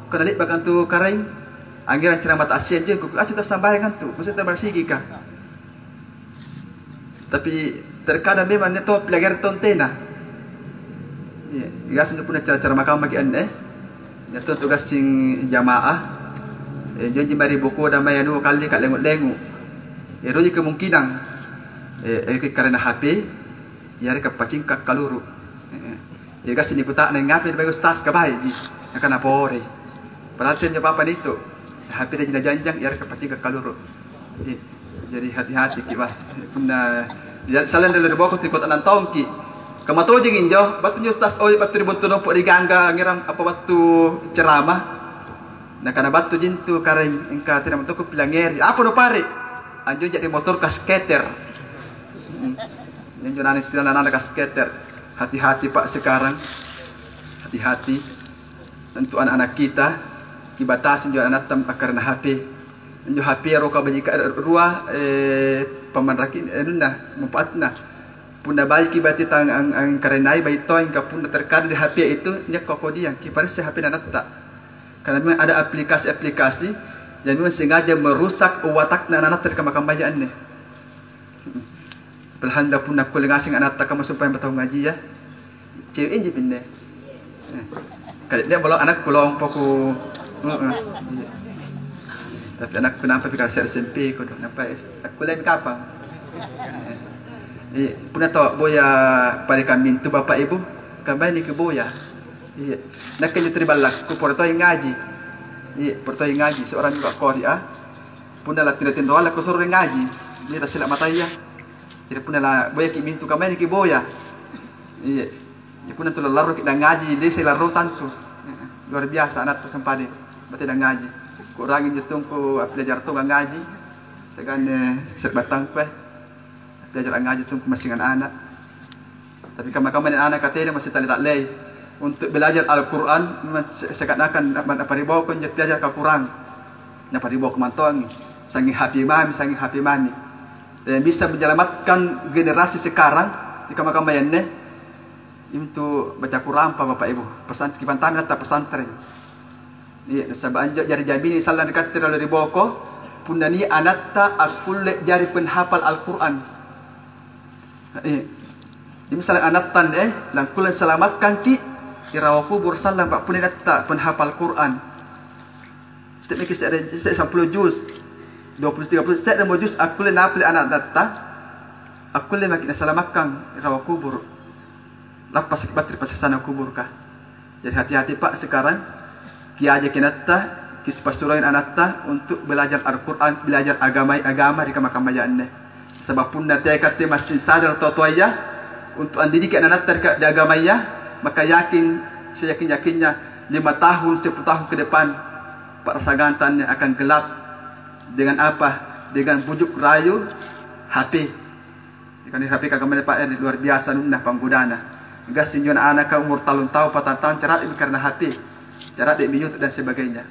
Kana le'baka antu Karaeng, angngerang ceramah ta'assia injo, ku, "Acu tassambayang antu, maksudnya tamarsigika." Tapi terkadang memang nia' to pelajari tong tena. Iya, biasa injo punna cara-cara makammaki anne, nia' to tu gassing jamaah. Eh, janji mari buku damai anu kalli ka lengu-lengu. Eh, roji kemungkinan, eh, eh, karena H P, yareka pacingka kaluru. Eh, eh. Jadi gassing nikuta'nang, "Ngapai bai Ustaz, kabaiji?" Nakana, "Pore." Padahal tenja papa nitu. H P na jina janjang, yareka pacingka kaluru. Jadi, jadi hati-hatiki, bah. Punna, ya, sallang ri boko tu kota enam taungki. Kamatojeng injo, battu injo Ustaz Oyo battu ri Bontodompo ri Gangga, ngerang apa battu ceramah. Nakana battu jintu Karaeng, "Engka tena mentoko pilangngeri. Apa nupare'?" "Anjo jadi motor kasketer." Hmm. Injo nana istilahna nana kasketer. Hati-hati, Pak, sekarang. Hati-hati. Untuk anak-anak kita, kibatasi injo anak-anakta akkarena H P. Injo H P ero kabajika-, rua, eh, pamanraki-, anunna, manfaatna. Punna baiki berarti tang ang-, angkarenai baik to, mingka punna terkadang di H P itu, nia' kodiang, kiparessa H P na anatta. Karena memang ada aplikasi-aplikasi yang memang sengaja merusak watakna anak-anatta ri kamma-kammaya anne. Padahal punna kulle ngaseng anatta kamma sumpaeng batau ngajia. Cewek inji pinne. Eh. Kali dia belum anakku lompoku. Heeh. Iya. Tapi anakku nampa pi kalasi S M P kodong, nampa S-, akkullemi kapang. Eh. Iya, punna to boya parekang mintu Bapak Ibu, kambai niki boya. Iya. Nakke injo ri ballakku poro toi ngaji. Iya, poro toi ngaji seorang juga qori, ah. Punna latinro-tinroang lakusuroi ngaji, nia' tassila mataya. Jadi punna la-, boyaki mintu kamai niki boya. Iya. Jadi punna tu larroki na ngaji, desa larro tantu. Heeh. Luar biasa anakku sempade. Berarti na ngaji. Kurangi injo tungku appilajarang tonga ngaji. Sagane serbattangku, eh. Belajar angngaji tungku massing ana'-ana'. Tapi kamma-kamma ana'-ana' katena masih tali-ta'lei. Untuk belajar Al-Quran, memang se-, seakan-akan napa-, napariboko injo belajar kakurang. Napariboko mantoangi. Sanging H P mami, sanging H P mami. Dan yang bisa menyelamatkan generasi sekarang, di kamma-kamma anne, itu baca Quran, Pak, Bapak Ibu. Pesan, kipantami natta pesantren. Iya, nasaba' anjo jari jamini sallang ri katte riolo ri boko, punna nia' anatta akkulle jari penghafal Al-Quran. Iya. Jadi misalnya anatta anne, langkulle salamakkanki, irawa kubur sallang, Pak, punna anatta penghafal Quran. Te'meki se're, se're sampulo juz, dua puluh, tiga puluh, se're mo juz akkulle napile ana'-, anatta, akkulle maki' nasalamakkang irawa kubur. Lappasaki battu ri passessana kuburka. Jadi hati-hati, Pak, sekarang kiajaki anatta, kisipassuroang anatta untuk belajar Al-Quran, belajar agama, agama ri kamma-kammaya anne. Saba' punna teai katte massing sadar tau-toaya untuk andidiki ana'-anatta ri ka-, ri agamaya, maka yakin, seyakin-yakinnya lima tahun, sepuluh tahun ke depan, pa'rasanganta anne akan gelap. Dengan apa? Dengan bujuk rayu H P. Ikan H P kagamane, Pak, eh, luar biasa anunna panggodana. Gassing injo ana'-anaka umur tallung taung, patang taung, cara'demi karena H P. Cara'demi YouTube dan sebagainya.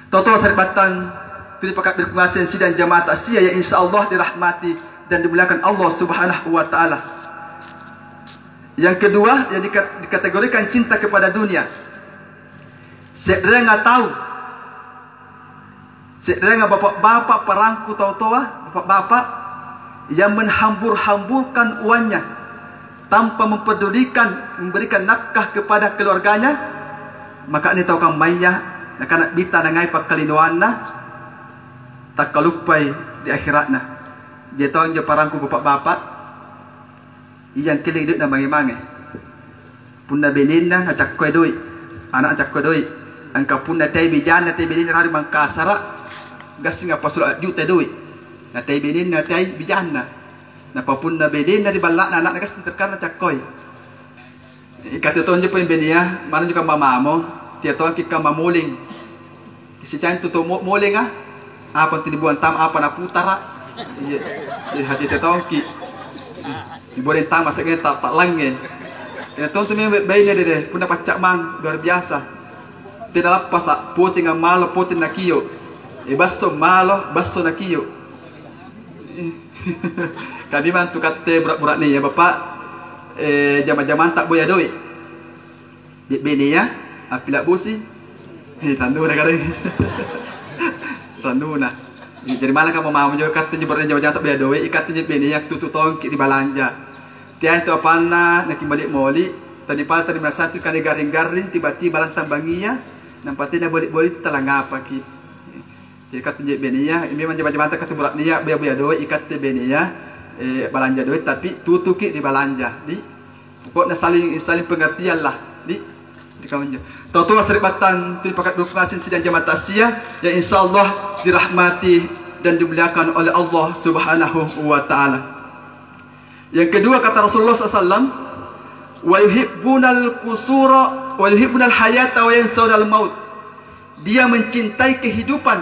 Toto sari'battang, tuli pakabirku ngaseng sidang jamaah takziah yang insya Allah dirahmati dan dimuliakan Allah Subhanahu wa Ta'ala. Yang kedua, yang dika-, dikategorikan cinta kepada dunia. Se'renga tau Se'renga bapa'-bapa', parangku tau toa, bapa'-bapa', yang menghambur-hamburkan uangnya tanpa mempedulikan memberikan nafkah kepada keluarganya, maka anne tau kammaya nakana bitta nangai pakkalinoanna, takkaluppai di akhira'na. Jai tau anjo parangku bapa'-bapa', Ija angkelleki doe'na mange-mange. Punna benenna nacakkoi doe', ana' nacakkoi doe'. Angka punna teai bijanna, teai benenna rawi Mangkasara', gassing appasulu' juta doe'. Na teai benenna, teai bijanna. Napa punna benenna ri balla'na, ana'na gassing terkana nacakkoi. Ikatte tonjo pole benea, manna anjo kamma mamo, tea tongki kamma moling. Sicantu to mo-, molenga, apa tu nibuang tama, apa naputara. Iya, iya, hati tea tongki. Nibuang tama se'genna ta-, ta'langnge. Ina tontu memang baine dede, punna pacca'mang luar biasa. Tena lappasa', potinga malo, poting nakio'. E, basso malo, basso nakio'. Ka memang tu katte bura'-bura'nea, Bapa', eh, jama-jamanta boya doe'. Be-, benea, appila'busi. He, tannuna karaeng. Tannuna. Jadi mana kamu mau menjawab katte nyebarang jama-jamanta boya doe', ikatte je benea tutu tongki ri balanja. Teai tu apanna nakimoli-moli, tanipa-, tanimasatu kale garring-garring, tiba-tiba lantang bangia, nampa tena boli-boli talangapaki. Jadi, katte nje benea, memang jama-jamanta katte bura'nea, boya-boya doe', ikatte benea, eh, balanja doe', tapi tutuki ri balanja. Di, pokokna saling, saling pengertian lah. Di, di kamu njo. Tau toa sari'battang tuli pakadukung ngaseng sidang jama ta'ziah, yang insya Allah dirahmati dan dimuliakan oleh Allah Subhanahu wa Ta'ala. Yang kedua, kata Rasulullah sallallahu alaihi wasallam, "Wa yuhibbunal qusura, wa yuhibbunal hayata, wa yansaunal maut." Dia mencintai kehidupan,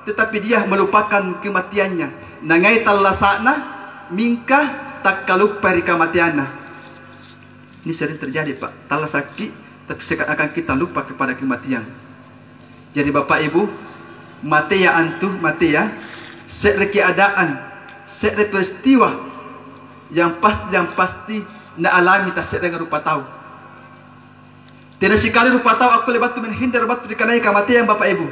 tetapi dia melupakan kematiannya. Nangai tallasa'na, mingka takkaluppai ri kamateanna. Ini sering terjadi, Pak. Tallasakki, tapi seakan-akan kita lupa kepada kematian. Jadi, Bapak Ibu, matea antu, matea, se're keadaan, se're peristiwa yang pasti, yang pasti naalami tasse'renga rupa tau. Tena sikali rupa tau akkulle battu menghindar battu nikanaya kamateang, Bapak Ibu.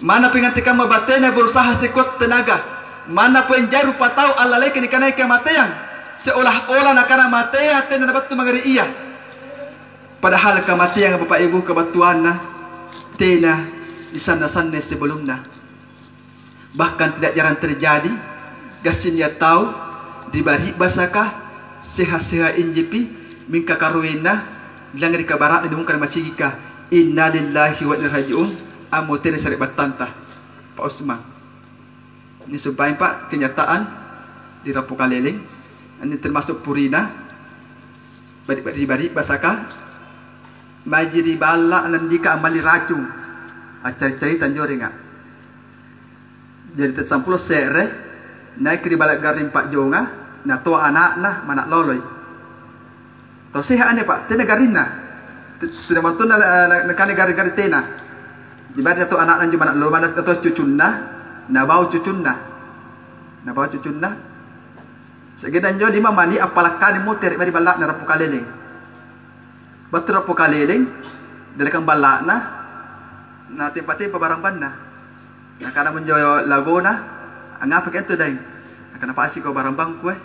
Manna pengantikamma batena berusaha sekuat tenaga. Manna poeng jai rupa tau allaleki nikanaya kamateang, seolah-olah nakana matea tena nabattu mange ri ia. Padahal kamateang, Bapak Ibu, kabattuanna tena nisanna-sannai sebelumna. Bahkan tidak jarang terjadi, gassing nia' tau ri bari'basaka, seha-seha injipi, mingka karuenna, langngereka bara'na dibungka ri masigika, "Innalillahi wa inna ilaihi raji'un," ammotere sari'battanta, Pa' Usmang. Ini sumpaeng, Pak, kenyataan di Rappokaleleng. Ini termasuk purina, bari-, bari-, bari'basaka, maji ri balla' nandika ammalli racung, accari-carita anjorenga. Jari tau sampulo se're, naiki ri balla' garring pa'jonga, natoa ana'na mana' loloi. Tau seha' anne, Pak, tena garrinna. Tu-, tuna mantonna na-, na-, nakana garring-garring tena. Jari natoa ana'na anjo mana' loloi, mana' natoa cucunna, nabau cucunna. Nabau cucunna. Sa'genna anjo lima mani' appalakkani motere' mae ri balla'na Rappokaleleng. Battu Rappokaleleng, dalekang balla'na, natempa-tempa barang banna. Nakanamo anjo lagona, "Angngapaki antu, Daeng?" Nakana, "Pa'siko barang bangku, eh."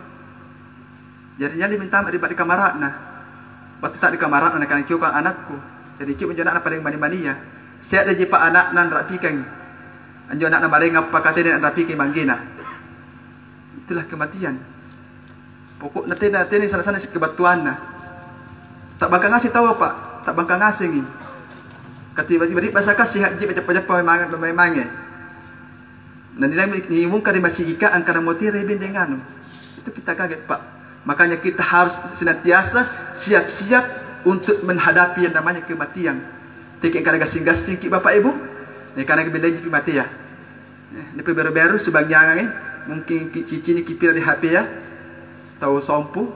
Jari nyalimi antama' ri, ri kamara'na. Battu ta' ri kamara'na, nakana, "Kiokang anakku." Jari kio' anjo ana'na paling mani-mania. Se'reji pa ana'na anrapikangi. Anjo ana'na maraenga appaka tena anrapikangi manggena. Itulah kematian. Pokokna tena, tena sana-sana sikebattuanna. Ta'bangka ngaseng taua, Pak, ta'bangka ngasengi. Katiba-tiba ri basaka siha' ji' majappa-jappa mange-mange. Na nilang ni-, nimungka ri masigika angkana motere bendeng anu. Itu kita kaget, Pak. Makanya kita harus senantiasa siap-siap untuk menghadapi yang namanya kematian. Teki angkana gassing-gassingki, Bapak Ibu, nakana bendengki matea. Eh, nipaberu-beru subangngiangangi, mungkin ki-, ciciniki pila ri H P-ya, tau sompu,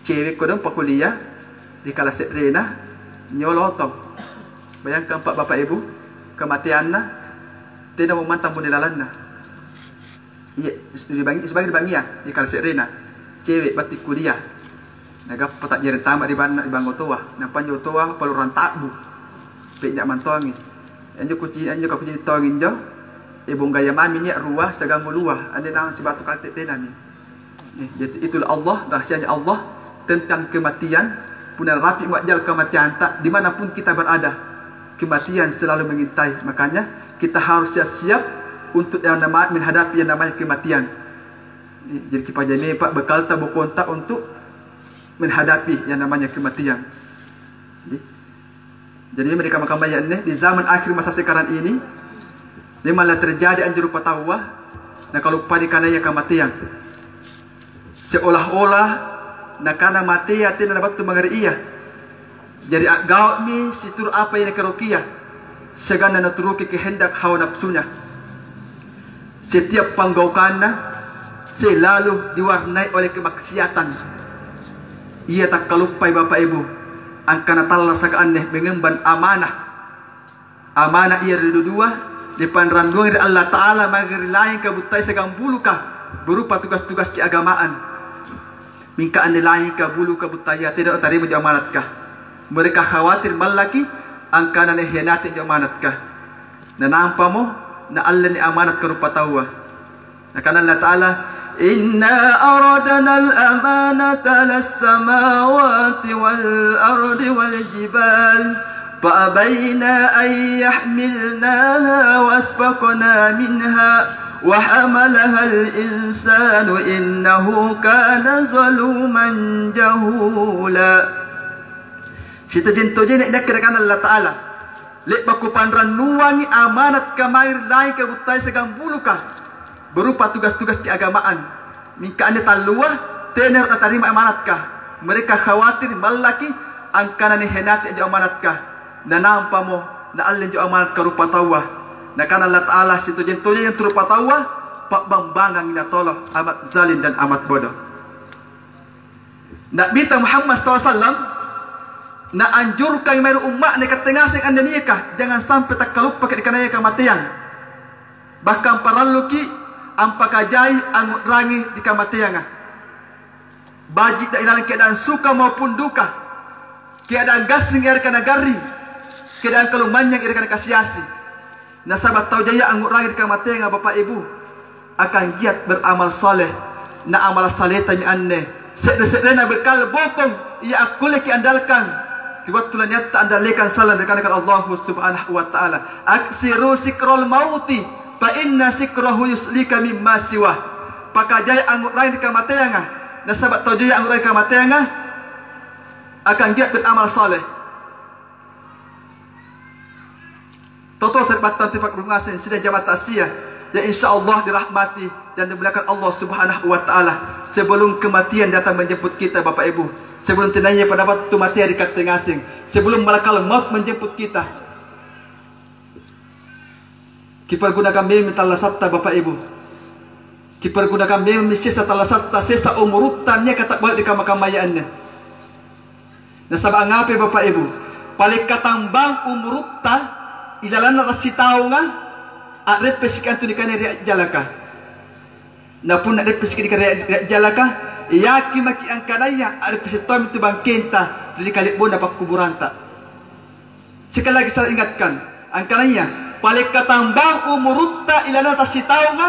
cewek kodong pakuliah, ri kala se'rena, nyoloto. Bayangkan, Pak, Bapak Ibu, kemateanna, tena mo mantang mo ri lalanna. Iya, ri bangi-, subangi ri bangngia, ri kala se'rena, cewek batti kuliah. Nagappa ta'jari antama' ri banna, ri bangngotoa. Nampa anjo otoa palurang ta'bu. Pe'nya' mantongi. Anjo kuci-, anjo kakucini' tongi injo, ebong gaya mami nia' rua siagang ulua. Anjo naung sibatu katte tenami. Eh, jadi itulah Allah, rahasianya Allah tentang kematian. Punna rapi'mo a'jala kematianta, dimanapun kita berada, kematian selalu mengintai. Makanya, kita harus siap-siap untuk yang nama-, menghadapi yang namanya kematian. Jadi, kipajamai, Pak, bekalta, bokonta untuk menghadapi yang namanya kematian. Jadi, jadi memang di kamma-kammaya anne, di zaman akhir masa sekarang ini, memang la terjadi anjo rupataua, nakaluppai kanaya kamateang. Seolah-olah nakana matea tena nabattu mange ri ia. Jari a'gau'mi situru' apa yang nakaerokia, siagang naturuki kehendak hawa napsunya. Setiap panggaukanna selalu diwarnai oleh kemaksiatan. Ia takkaluppai, Bapa Ibu, angkana tallasaka anne mengemban amanah. Amanah ia ri dudua, nipanrannuang ri Allata'ala mange ri laingka buttai siagang buluka berupa tugas-tugas keagamaan. Mingka anne laingka buluka buttaya tena natarima anjo amanatka. Mereka khawatir mallaki angkana nihianati anjo amanatka. Nanampamo naalleni amanatka rupataua. Nakana Allata'ala, "Inna aradnal amanata 'alas samawati wal ardi wal jibal, fa abaina an yahmilnaha wa asfaqna minha, wa hamalahal insanu innahu kana zaluman jahula." Sitojeng-tojenna inakke, nakana Allata'ala, le'ba' kupanrannuangi amanatka mae ri laingka buttai siagang buluka berupa tugas-tugas keagamaan. Mingka anne tallua tenaro natarima amanatka. Mereka khawatir mallaki angkana nihianati anjo amanatka. Nanampamo naalle anjo amanatka rupataua. Nakana Allata'ala, "Sitojeng-tojeng antu rupataua pa'bambangangi natolo amat zalim dan amat bodoh." Na'bita Muhammad sallallahu alaihi wasallam naanjurkangi mae ri umma'na ikatte ngaseng anne niaka, jangang sampai takkaluppaki nikanaya kamateang. Bahkan paralluki ampakajai angngu'rangi ri kamateanga. Baji'da ilalang keadaan suka maupun duka, keadaan gassing yareka nagarring, keadaan kalumanynyang yareka nakasi-asi. Nasaba' tau jaia angngu'rangi ri kamateanga, Bapa Ibu, akan giat beramal saleh. Na amala' salehta mi anne se're-se'rena bekal bokong ia akkulleki andalkang ri wattu laniatta andallekang sallang ri kanaka Allahu Subhanahu wa Ta'ala. Aksiru sikrol mauti, fa inna sikrahu yuslika mimma siwa. Pakajai angngu'rangi ri kamateanga, nasaba' tau jaia angngu'rangi kamateanga akan giat beramal saleh. Toto sari'battang tu pa'ruru ngaseng sidang jama'ah ta'ziah, ya insya Allah dirahmati dan dimuliakan Allah Subhanahu wa Ta'ala. Sebelum kematian datang menjemput kita, Bapak Ibu, sebelum tenaya pada waktu mati ri katte ngaseng, sebelum malakal maut menjemput kita, kipergunakan memang tallasatta, Bapak Ibu. Kipergunakan memang sesa tallasatta, sesa umurutta niaka ta'boya ri kamma-kammaya anne. Nasaba' angngapai, Bapa Ibu? Pale' katambang umurutta ilalanna tassitaunga, a'reppesiki antu nikanaya ri ajjalaka. Na punna a'reppesiki nikanaya ri ajjalaka, yakin maki' angkanaya a'reppese' tommi tu bangkenta ri kale'bonna pakkuburanta. Sekali lagi saya ingatkan, angkanaya pale' katambang umurutta ilalanna tassitaunga,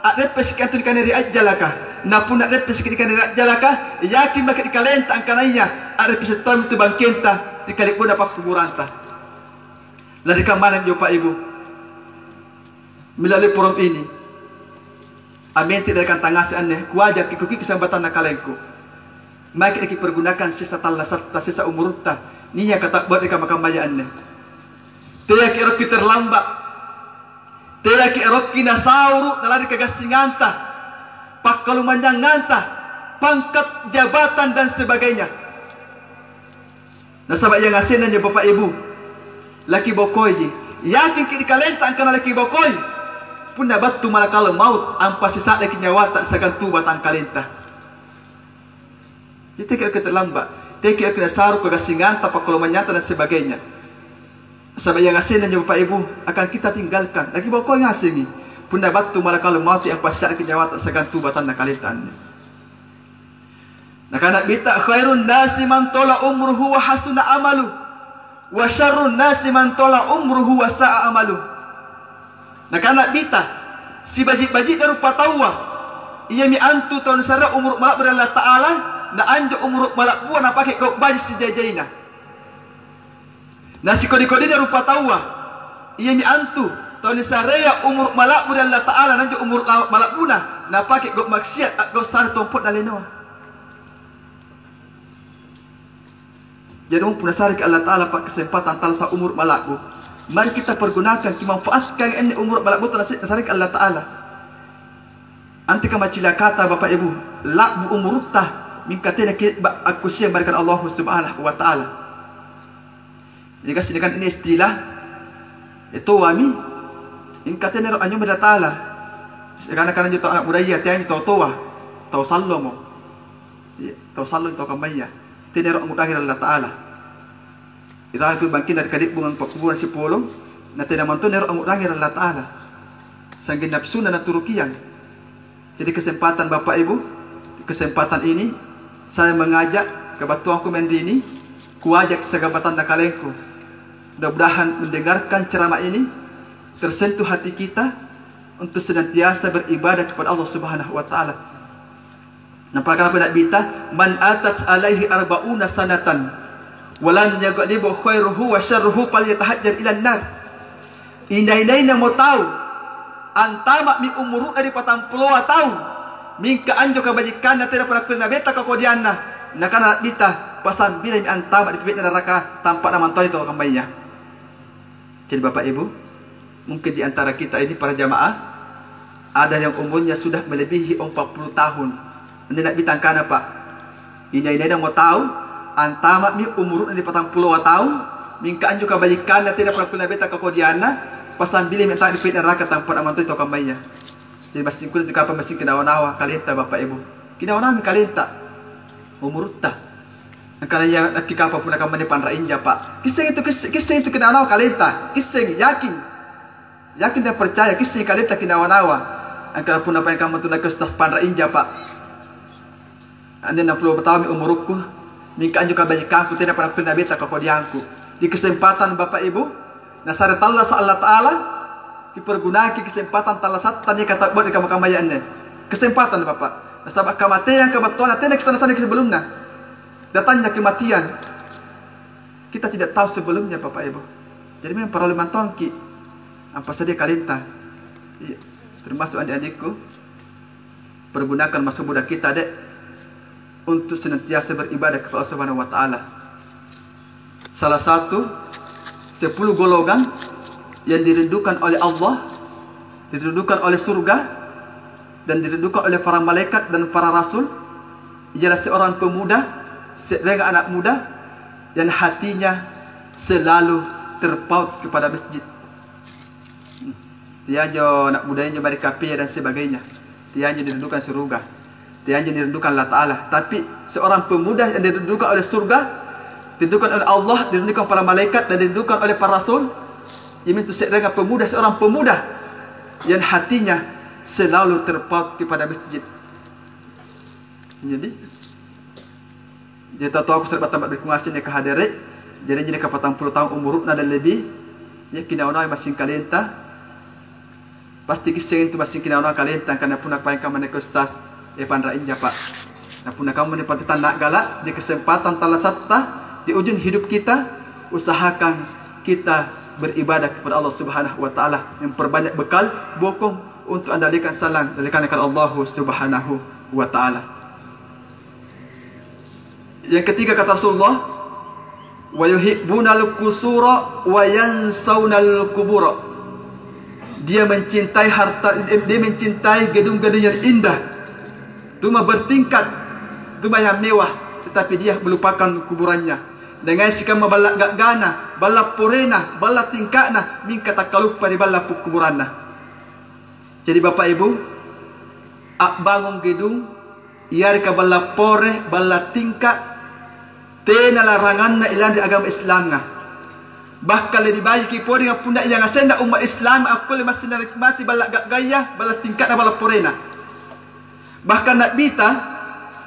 a'reppesiki antu nikanaya ri ajjalaka. Na punna a'reppesiki nikanaya ri ajjalaka, yakin maki' ri kalenta angkanaya a'reppese' tommi tu bangkenta ri kale'bonna pakkuburanta. Lanri kammana anjo, Bapak Ibu? Melalui forum ini, ammentek dari kantang ngaseng anne, kuajakki kukiki sambatanna kalengku. Maeki' nakipergunakan sesa tallasatta, sesa umurutta niaka ta'boya ri kamma-kammaya anne. Teaki' erokki terlambat. Teaki' erokki nasauru' nalanri kagassinganta, pakkalumanynyanganta, pangkat, jabatan, dan sebagainya. Nasaba' iangasenna anjo, Bapa Ibu, lakibokoiji. Yakinki' ri kalenta angkana lakibokoi. Punna battu malakal maut, ampasisa'daki nyawata siagang tu batangkalenta. Jadi, teaki' oki terlambat, teaki' oki nasaru' kagassinganta, pakkalumanynyanganta, dan sebagainya. Nasaba' iangasenna anjo, Bapa Ibu, akan kita tinggalkan. Lakibokoi ngasengi. Punna battu malakal mauti, ampasisa'daki nyawata siagang tu batanna kalenta anne. Nakana Na'bita, "Khairun nasi man tola umruhu wa hasuna amalu, wa syarrun nasi man tola umruhu wa sa'a amalu." Nakana Na'bita, "Sibaji'-baji'na rupataua, iami antu tau nisarea umuru' mala'bu ri Allata'ala, na anjo umuru' mala'bua napake gau' baji' sijai-jaina." Na sikodi-kodina rupataua, iami antu tau nisarea umuru' mala'bu ri Allata'ala, na anjo umuru' la-, mala'buna napake gau' maksiat, a'gau' sala tompo'na linoa. Jari, mumpung Nasareki Allata'ala pa-, kesempatan talasa umuru' mala'bu, mari kita pergunakan, kimanfaatkan anne umuru' mala'buta nasi-, Nasareki Allata'ala. Antekamma cilakata, Bapa' Ibu, la'bu umurutta, mingka tena kile'ba' akkusiang mae ri Allahu Subhanahu wa Ta'ala. Jadi, kasi' nikanre ini istilah, e, toami, mingka tena ero' anynyomba ri Allata'ala. Siagang nakana anjo tau ana' budaya, teai tau toa, tau sallomo. Iya, tau sallo tau kammaya. Tena ero' angngu'rangi ri Allata'ala. Irapi bangkina ri kali'bungang pakkuburang sipolong, na tena mantong ero' angngu'rangi ri Allata'ala. Sanggenna napsuna naturukiang. Jadi, kesempatan Bapak Ibu, kesempatan ini saya mengajak kabattuangku mae ri ini, kuajak siagang batanna kalengku. Mudah-mudahan mendengarkan ceramah ini tersentuh hati kita untuk senantiasa beribadah kepada Allah Subhanahu wa Ta'ala. Napakamma Na'bita, "Man atat alaihi arba'una sanatan, walam yaghlibhu khairuhu wa syarruhu, falyatahajjar ilan nar." Inai-nainamo tau antama'mi umuru'na ri patampuloa taung, mingka anjo kabajikanna tenapa nakkulle nabeta kakodianna, nakana Na'bita, "Pasambilami antama' ri pa'mai'na naraka, tampa'na mantoi tau kammaya." Jadi, Bapak Ibu, mungkin di antara kita ini para jamaah, ada yang umurnya sudah melebihi empat puluh tahun. Anne Na'bita angkana, Pak, inai-nainamo tau antama'mi umuru'na ri patampuloa taung, mingka anjo kabajikanna tenapa nakkulle nabeta kakodianna, pasambilami antama' ri pa'mai'na naraka, tampa'na mantoi tau kammaya. Jadi, massing kulle tu kapang massing kinawa-nawa kalenta, Bapak Ibu. Kinawa-nawami kalenta, umurutta. Angkana ia nakke kapang punna kamma anne panra inja, Pak. Kisseng itu, kis-, kisseng itu kinawa-nawa kalenta. Kisseng, yakin. Yakin dan percaya, kisseng kalenta kinawa-nawa. Angkana punna paeng kamma tu nakke ustaz panra inja, Pak. Anne enam puluh taunmi umurukku, mingka anjo kabajikangku tenapa nakkulle nabeta kakodiangku. Di kesempatan Bapak Ibu, nasare tallasa' Allata'ala, kipergunaki kesempatan tallasatta niaka ta'boya ri kamma-kammaya anne. Kesempatan, Bapak. Nasaba' kamateang kabattuanna tena kisanna-sannaki sebelumna. Datangnya kematian. Kita tidak tahu sebelumnya, Bapak Ibu. Jadi, memang parallu mantongki' ampasadia kalenta. Iya, termasuk adik-adikku. Pergunakan masa muda kita, Dek, untuk senantiasa beribadah kepada Allah Subhanahu wa Ta'ala. Salah satu, sepuluh golongan yang dirindukan oleh Allah, dirindukan oleh surga, dan dirindukan oleh para malaikat dan para rasul, ialah seorang pemuda, seorang anak muda yang hatinya selalu terpaut kepada masjid. Teajo anak mudaya injo mae ri kapea dan sebagainya. Teajo dirindukan suruga. Teajo dirindukan Allata'ala. Tapi seorang pemuda yang dirindukan oleh surga, dirindukan oleh Allah, dirindukan para malaikat, dan dirindukan oleh para rasul, iamintu se'renga pemuda, seorang pemuda yang hatinya selalu terpaut kepada masjid. Jadi, jadi tau-tauku sari'battang battu ri kungase niaka hadere', jari injo niaka patang pulo taung umuru'na dan lebih, ya, kinawa-nawai massing kalenta. Pasti kisseng intu massing kinawa-nawa kalenta, angkana punna paeng kamma niaka ustaz, eh, panra inja, Pak. Na punna kamma nipatteta na'gala', di kesempatan tallasatta, di ujung hidup kita, usahakan kita beribadah kepada Allah Subhanahu wa Ta'ala, memperbanyak bekal bokong untuk andalikan sallang, andalikan kepada Allah Subhanahu wa Ta'ala. Yang ketiga, kata Rasulullah, "Wa yuhibbunal qusura wa yansaunal qubura." Dia mencintai harta, dia mencintai gedung-gedung yang indah, rumah bertingkat, rumah yang mewah, tetapi dia melupakan kuburannya. Dengan sikamma balla' ga'gana, balla' porena, balla' tingka'na, mingka takkaluppa ri balla' pu-, kuburanna. Jadi, Bapak Ibu, a'bangung gedung, yareka balla' pore, balla' tingka', tena laranganna ilalang ri agama Islamnga. Bahkan lebih baiki' pole punna iangasenna umma' Islam akkulle massing nanikmati balla' ga'gaya, balla' tingka'na, balla' porena. Bahkan Na'bita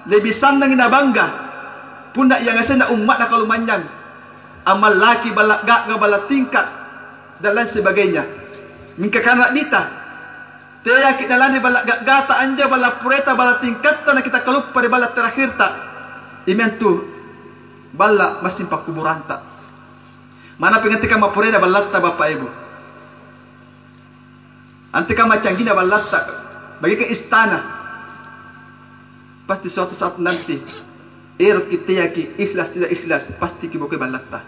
lebih sannangi nabangga punna iangasenna umma'na kalumanynyang, ammallaki balla' ga'ga, balla' tingka', dan lain sebagainya. Mingka kana Na'bita, teaki' nalanri balla' ga'gata anjo, balla' pureta, balla' tingkatta, nakitakkaluppa ri balla' terakhirta, iamintu balla' massing pakkuburanta. Manna pingantikang mappurena ballatta, Bapa' Ibu. Antekamma canggina ballatta, bagika istana. Pasti suatu saat nanti Ero' kiteaki ikhlas tidak ikhlas, pasti kibokoi ballatta.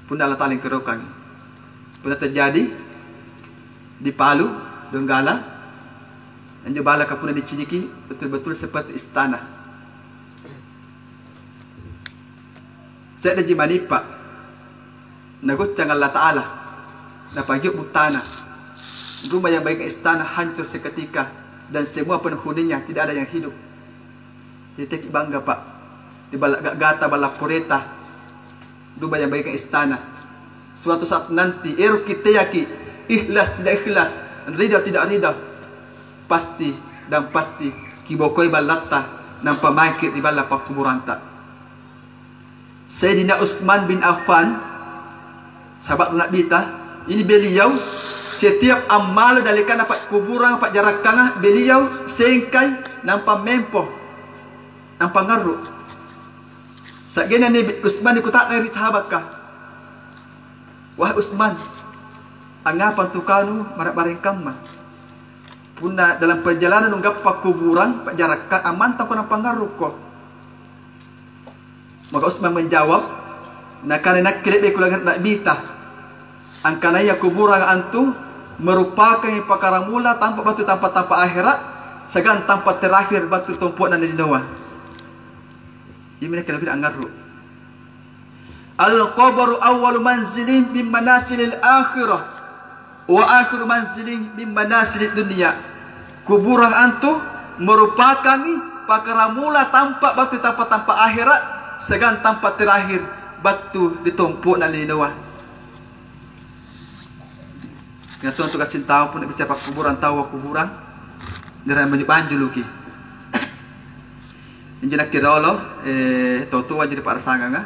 Punna Allata'ala engkarokangi. Punna terjadi di Palu, Donggala, anjo balaka punna diciniki betul-betul seperti istana. Se'reji manipa, nagoccang Allata'ala, napagio' buttana. Rumah yang bagaikan istana hancur seketika, dan semua penghuninya tidak ada yang hidup. Jadi teki bangga, Pak. Di balla' ga'gata, balla' pureta, rumah yang bagaikan istana. Suatu saat nanti, ero' kiteaki, ikhlas tidak ikhlas, rida tidak rida, pasti dan pasti kibokoi ballatta, nampa mangki' ri balla' pakkuburanta. Sayyidina Utsman bin Affan, sahabat Nabita, ini beliau setiap ammalo dallekanna pakkuburang pa'jarakkanga, beliau sengkai nampa mempo, nampa ngarru'. Sa'genna ni Utsman nikuta'nang ri sahabakka, "Wahai Utsman, angngapa antu kanu mara'-maraeng kamma? Punna dalam perjalanan nunggappa kuburang pa'jarakka, ammantangko nampa ngarru'ko." Maka Utsman menjawab, nakana, "Nakke le'beki kulangngerang Nabita, angkanaya kuburang antu merupakangi pakkaramula tampa' battu tampa'-tampa' ahera', siagang tampa' terakhir battu tompo'na linoa." Iami nakke Nabita angngarru'. "Al-qabru awwalu manzilin min manazilil akhirah, wa akhiru manzilin min manazilid dunya." Kuburang antu merupakangi pakkaramula tampa' battu tampa'-tampa' ahera', siagang tampa' terakhir battu ri tompo'na linoa. Ingatto antu kasintau punna bicara pakkuburang, taua kuburang, nirang banju-banjuluki. Injo nakke riolo, eh, tau toa jadi pa'rasanganga.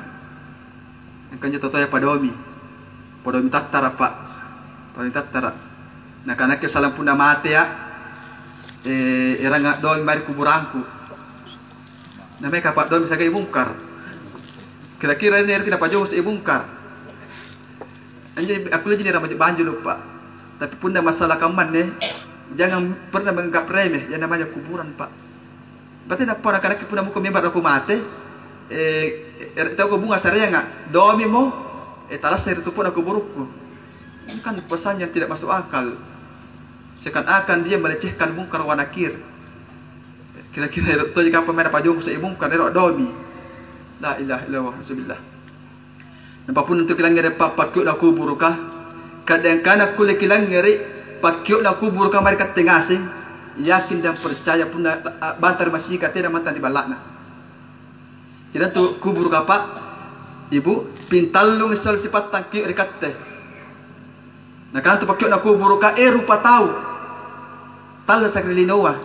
Angkanjo tau toaya padomi. Padomi tattara, Pak. Padomi tattara. Nakanakke salang punna matea, eh, eranga domi mae ri kuburangku. Nameka pa'domi siagang I Mungkar. Kira-kira ini ero' napajongko si I Mungkar. Anjo akkulleki nirang banju-banjulu, Pak. Tapi punna masalah kammanne, jangan pernah menganggap remeh yang namanya kuburan, Pak. Berarti nappa nakanakki punna muko memang lako mate, eh, ere' tauko bunga sareanga, domimo, eh, talassai ri tompo'na kuburukku. Ini kan pesan yang tidak masuk akal. Seakan-akan dia melecehkan Mungkar wa Nakir. Kira-kira ero' tojeng kapang mae napajongko si I Mungkar, ero' domi. La ilaha illallah, naudzubillah. Nampa punna antu kilangngere' pa-, pakkio'na kuburuka, ka'de' angkana kulle kilangngere' pakkio'na kuburuka mae ri katte ngaseng, yakin dan percaya punna a-, a'bantara' masika tena mantang ri balla'na. Jari antu kuburuka, Pak, Ibu, pintallungi salo sipattang kio' ri katte. Nakana antu pakkio'na kuburuka, "Eh, rupa tau tallasaka ri linoa,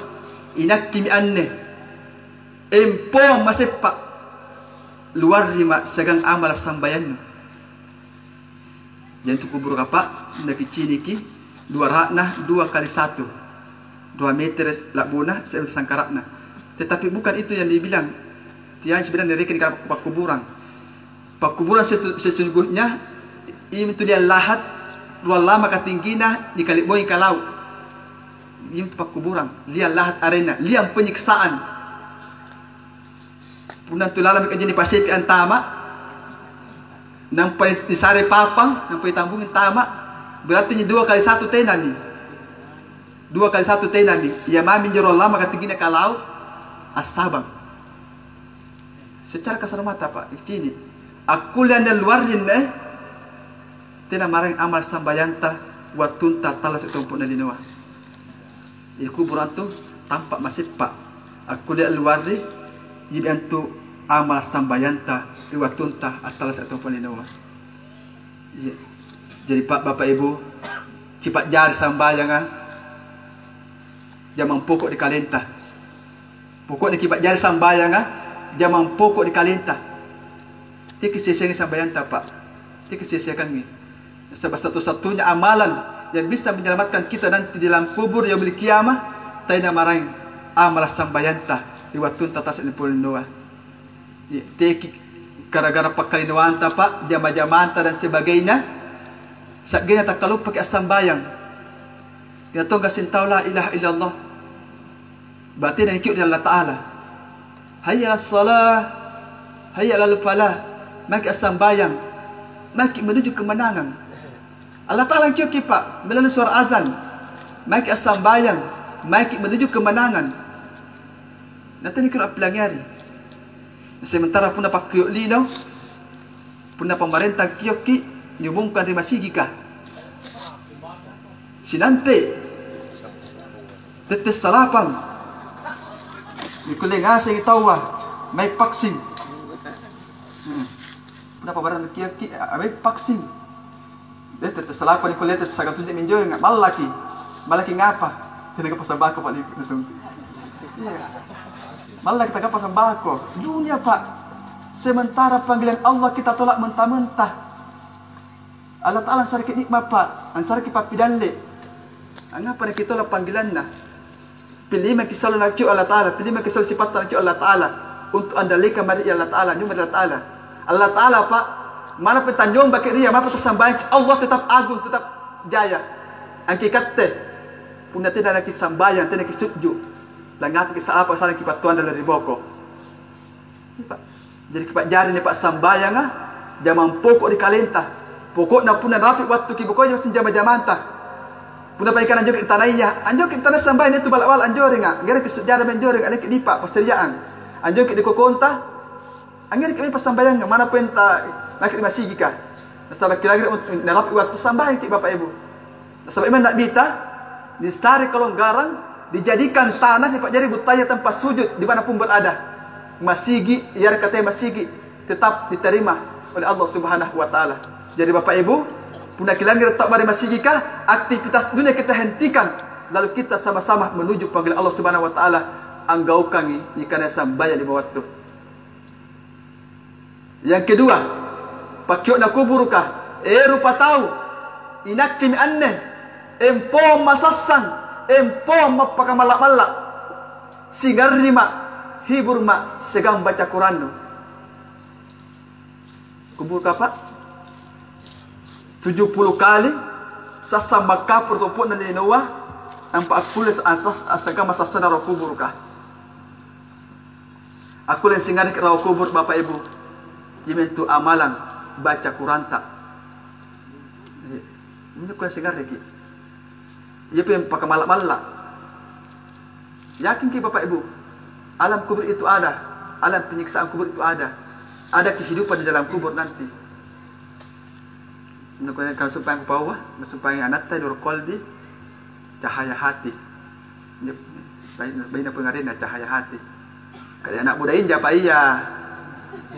inakkemi anne, empoang maseppa', luarrima' siagang amala' sambayannu." Jari antu kuburuka, Pak, nakiciniki dua ra'na, dua kali satu, dua metere' la'buna, se'remetere' sangkara'na. Tetapi bukan itu yang dibilang tiang sebenarnya narekeng ri pakkuburang. Pakkuburang sesu-, sesungguhnya iamintu liang lahat, ruang lama katinggina, nikale'bongi kalau'. Iamintu pakkuburang, liang lahat arenna, liang penyiksaan. Punna antu lalami anjo nipasepi antama', nampa nisare papang, nampa nitambungi antama', berarti anjo dua kali satu tenami. Dua kali satu tenami. Ia mami anjo ruang lama katinggina kalau' assabang. Secara kasar mata, Pak, cini'. Akkulle anne luarrinne, tena maraeng amal sambayanta wattunta tallasa' tompo'na linoa. Ri kuburang antu tampa' maseppa'. Akkulle alluarri, iami antu amal sambayanta ri wattunta attallasa' tompo'na linoa. Iya. Jadi, Pak, Bapak, Ibu, kipa'jari sambayanga jamang poko' ri kalenta. Poko'na kipa'jari sambayanga jamang poko' ri kalenta. Teki sia-siakangi sambayanta, Pak. Teki sia-siakangi. Nasaba' satu-satunya amalan yang bisa menyelamatkan kita nanti di dalam kubur yaumil qiyamah, tena maraeng amala' sambayanta ri wattunta tallasa' tompo'na linoa. Teki gara-gara pakkalinoanta, Pak, jama-jamanta dan sebagainya, sa'genna takkaluppaki assambayang. Nia' tong gassing tau la ilaha illallah, batena nikio' ri Allata'ala. "Hayya 'alas shalah, hayya 'alal falah." Maki' assambayang, maki' menuju kemenangan. Allata'ala angkioki, Pak, melalui suara azan. Maki' assambayang, maki' menuju kemenangan. Natena kiro appilangngeri. Sementara punna pakkio' lino, punna pamarenta kiokki, niumumkan ri masigika. Sinante, tette salapang. Nikkulle ngasengi taua mae vaksin. Hmm. Punna pamarenta kiokki, a-, mae vaksin. Eh, tette salapang nikkulle tette sagal tuntu minjo, mallaki. Mallaki ngapa? Tenagappa sambako, Pak, ni-, nasungki. Iya. Mallaki tagappa sambako. Dunia, Pak. Sementara panggilan Allah kita tolak mentah-mentah. Allata'ala ansareki nikmat, Pak. Ansareki pappidalle. Angngapa nakitolak panggilanna? Pilih maki' selalu nakio' Allata'ala, pilih maki' selalu sipatta nakio' Allata'ala, untuk andallekang mae ri Allata'ala, anjo mae ri Allata'ala. Allata'ala, Pak, manapa tanyombaki' ri Ia, manapa tasambayangki', Allah tetap agung, tetap jaya. Angki katte, punna tena nakisambayang, tena kisujju', langngapaki' salapa' sallang kipattuanna ri boko. Iya, Pak. Jari kipa'jari nia' pa'sambayanga jamang poko' ri kalenta. Poko'na punna narapi' wattu kibokoi massing jama-jamanta. Punna paikana anjoki' ri tanaya, anjoki' ri tanaya sambayang antu balla'-balla' anjorenga, ngerangki' sujada anjorenga, anjoki' dipa' passaria'ang. Anjoki' ri kokonta, angngerangki' mae passambayanga, manna pointa maki' ri masigika. Nasaba' kira-kira narapi' wattu sambayangki', Bapa' Ibu. Nasaba' memang Na'bita nisare kelonggarang, dijadikan tanah nipa'jari buttaya tempat sujud di mana pun berada. Masigi, yareka teai masigi, tetap diterima oleh Allah Subhanahu wa Ta'ala. Jadi, Bapak Ibu, punna kilangngere' tau mae ri masigika, aktivitas dunia kita hentikan, lalu kita sama-sama menuju panggilan Allah Subhanahu wa Ta'ala, anggaukangi nikanaya sambayang lima wattu. Yang kedua, pakkio'na kuburuka, e rupatau, inakkemi anne, empoang masassang, empoang mappakamalla'-malla', singarrima', hiburma', siagang baca Korannu. Kuburuka, Pak? Tuju pulo kali sassang makkapuru tompo'na linoa, nampa akkulle sa-, sas-, siagang masassana roh kuburuka. Akkulle singarreki' rawa kubur, Bapa Ibu, iamintu amalang baca Kuranta. Eh, injo kulle singarreki'. Iapa yang pakamalla'-malla'. Yakinki, Bapak Ibu, alam kubur itu ada, alam penyiksaan kubur itu ada. Ada kehidupan di dalam kubur nanti. Nakua, "Kau sumpang kupaua, nasumpang anatta Nur Kolbi, Cahaya Hati." Injo baine, baine pengarenna Cahaya Hati. Kaya anak muda inja, Pak, iya.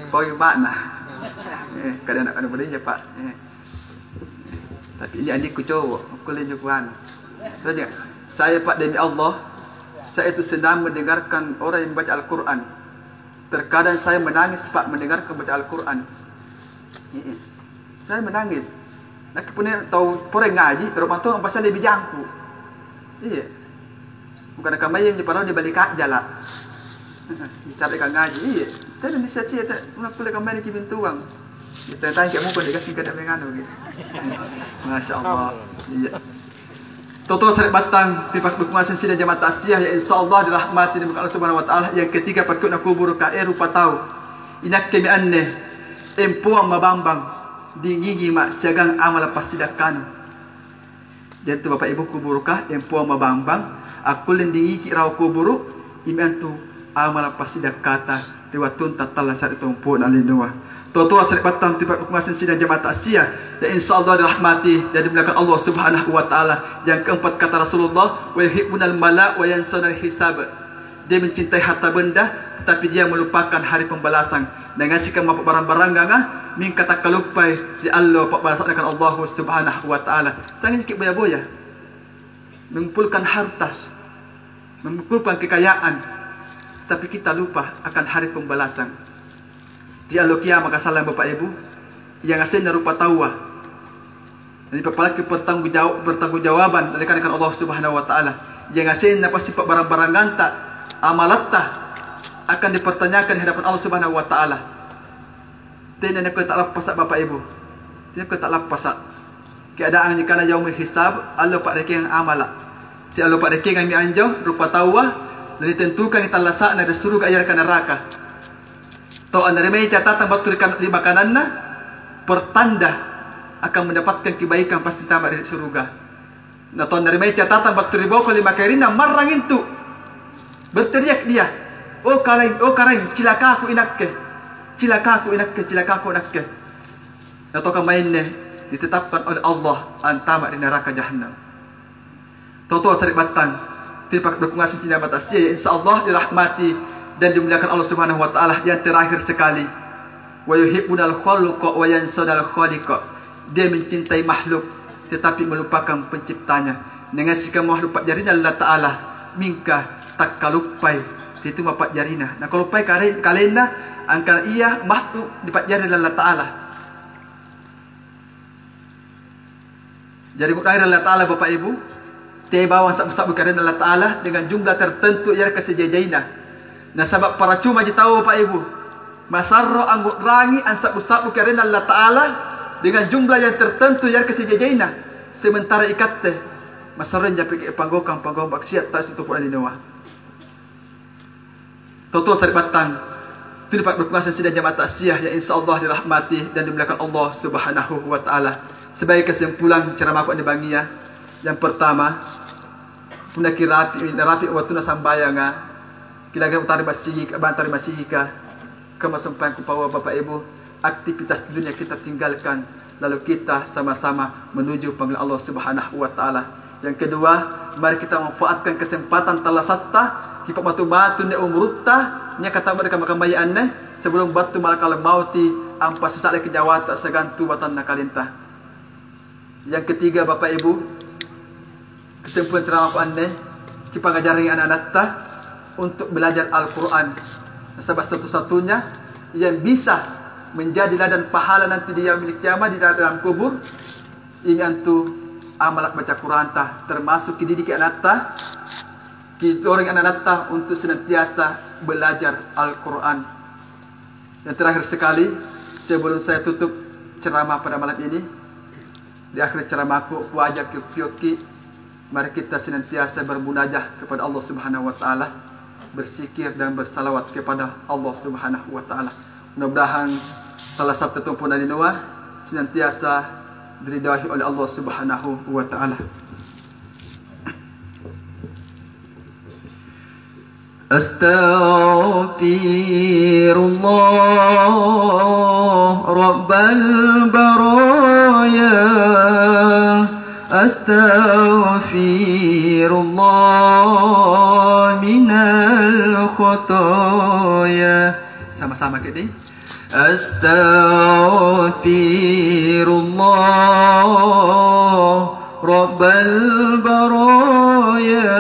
Poi makna. Eh, kaya anak, anak muda inja, Pak. Eh. Tapi ini adikku cowok, kulle injo kuanu. Terus dia, "Saya, Pak, demi Allah, saya itu senang mendengarkan orang yang membaca Al-Quran. Terkadang saya menangis, Pak, mendengarkan baca Al-Quran." Iya. Saya menangis. Nakke punna tau pore ngaji, rok mantong pasal lebih jangku. Iya. Bukan kamaya injo parallu dibali kajjala'. Bicara ka ngaji, iya. Tena nisia-sia, te-, punna kulle kamaya kibintuang. Tanya-tanya kayak muka dikasih kada menganu gitu. Masya Allah. Iya. Toto sarebattang, tipak dukung aseng sida jamaah taksiah, ya insya Allah dirahmati di Allah Subhanahu wa Ta'ala. Yang ketiga, pakkio'na kuburu ka, e rupa tau. Inakkemi anne, empoang mabambang, dingingi ma siagang amala passidakkanu. Jari tu Bapak Ibu kuburu ka, empoang mabambang, akkulle dingingi rawa kuburu, imi antu amala passidakkata ri wattunta tallasa'ri tompo'na linoa. Totoa sarebattang tipak dukung aseng sida jamaah taksiah, ya insya Allah dirahmati dan dimuliakan Allah Subhanahu wa Ta'ala. Yang keempat, kata Rasulullah, "Wa yuhibbunal mala wa yansaunal hisab." Dia mencintai harta benda, tapi dia melupakan hari pembalasan. Nangasikang mapa'barang-barangganga, mingka takkaluppai ri allo pa'balasa'na Allah Subhanahu wa Ta'ala. Sangngaki' boya-boya. Mengumpulkan harta, mengumpulkan kekayaan, tapi kita lupa akan hari pembalasan. Di allo kiamaka sallang, Bapak Ibu, yang asenna rupa taua, dan dipapalaki pertanggung jawab, pertanggungjawaban oleh karena Allah Subhanahu wa Ta'ala. Yang asenna pasti pa'barang-baranganta, amalatta akan dipertanyakan di hadapan Allah Subhanahu wa Ta'ala. Tena nakkulle ta'lappasa', Bapak Ibu. Tena nakkulle ta'lappasa'. Keadaang nikana yaumul hisab, allo pa'rekengang amala'. Ri allo pa'rekengammi anjo rupa taua, Nanitentukangi tallasa'na ri suruga yareka naraka. Tau annarimai catatang battu ri kam-, ri makananna, pertanda akan mendapatkan kebaikan, pasti tama ri suruga. Na tau annarimai catatang battu ri boko ri makairinna, marrang intu. Berteriak dia, "Oh Karaeng, oh Karaeng, cilakaku inakke. Cilakaku inakke, cilakaku inakke." Na tau kammainne ditetapkan oleh Allah antama ri neraka jahannam. Toto sari'battang, tuli pakadukung ngaseng cinna mata sia, ya, insya Allah dirahmati dan dimuliakan Allah Subhanahu wa Ta'ala. Yang terakhir sekali, "Wa yuhibbunal khalqa wa yansaunal khaliqa." Dia mencintai makhluk, tetapi melupakan penciptanya. Dengan sikap makhluk pa'jarina Allah Ta'ala, mingka takkaluppai ri tu mapa'jarina. Nakaluppai kare-, kalenna, angkana ia makhluk dipa'jari Allah Ta'ala. Jari, mu'nai ri Allata'ala, Bapa' Ibu, teai bawang sa'bu-sa'bu karaenna Allata'ala dengan jumlah tertentu yareka sijai-jaina. Nasaba' paracumaji tau, Bapa' Ibu, masarro angngu'rangi ansa'bu-sa'bu karaenna Allata'ala dengan jumlah yang tertentu yareka sijai-jaina, sementara ikatte masarroang jampi panggaukang-panggaukang maksiat tau situmpu linoa. Toto sari'battang, tuli pa'rukku ngaseng sidang jama'ah ta'ziah yang insya Allah dirahmati dan dimuliakan Allah Subhanahu wa Ta'ala. Sebagai kesimpulan ceramahku anne bangngia, yang pertama, punna kirapi, narapi wattunna sambayanga, kilagara utara masigi, bantara masigika, kamma sampayang kupaua, Bapak Ibu, aktivitas dunia kita tinggalkan, lalu kita sama-sama menuju panggilan Allah Subhanahu wa Ta'ala. Yang kedua, mari kita manfaatkan kesempatan tallasatta, kipa'matu-matu nia' umurutta, niaka tau kamma-kammaya anne, sebelum battu malakal mauti, ampasisa'laki nyawata siagang tu batanna kalenta. Yang ketiga, Bapak Ibu, kesimpulan ceramahku anne, kipangajarangi ana'-anatta untuk belajar Al-Quran. Nasaba' satu-satunya yang bisa menjadi ladang pahala nanti di yaumil qiyamah, di dalam kubur, ini antu amala' baca Quranta, termasuk kididiki anatta, kidorong ana'-anatta untuk senantiasa belajar Al-Quran. Yang terakhir sekali, sebelum saya tutup ceramah pada malam ini, di akhir ceramahku, kuajak ki-, kuyokki, mari kita senantiasa bermunajah kepada Allah Subhanahu wa Ta'ala, berzikir dan bersalawat kepada Allah Subhanahu wa Ta'ala. Mudah-mudahan salah satu tumpunan linoa senantiasa diridai oleh Allah Subhanahu wa Ta'ala. أستغفر الله رب البرايا، أستغفر الله من الخطايا. Sama-sama kita. أستغفر الله رب البرايا،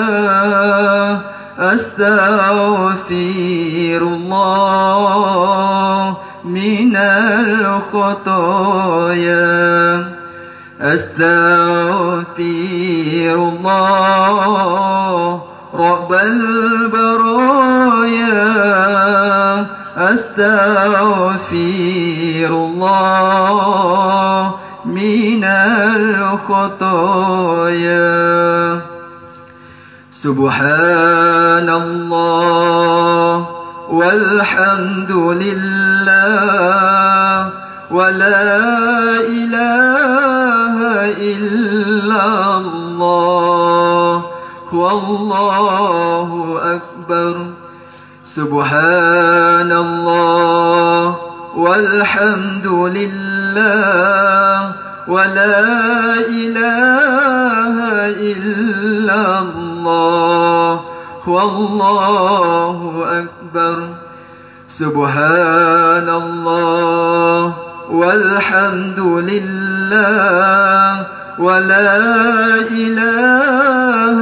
أستغفر الله من الخطايا. أستغفر الله رب البرايا، أستغفر الله من الخطايا. سبحان الله والحمد لله ولا إله إلا الله والله أكبر. سبحان الله والحمد لله ولا إله إلا الله والله أكبر. سبحان الله والحمد لله ولا إله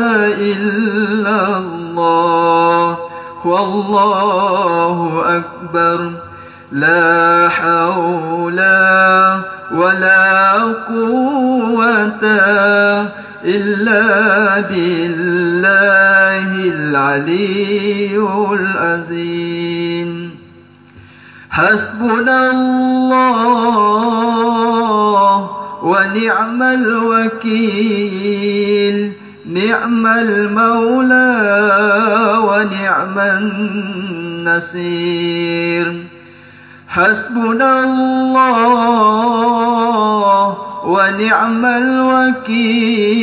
إلا الله والله أكبر. لا حول ولا قوة إلا بالله العلي العظيم. حسبنا الله ونعم الوكيل. نعم المولى ونعم النصير. حسبنا الله ونعم الوكيل.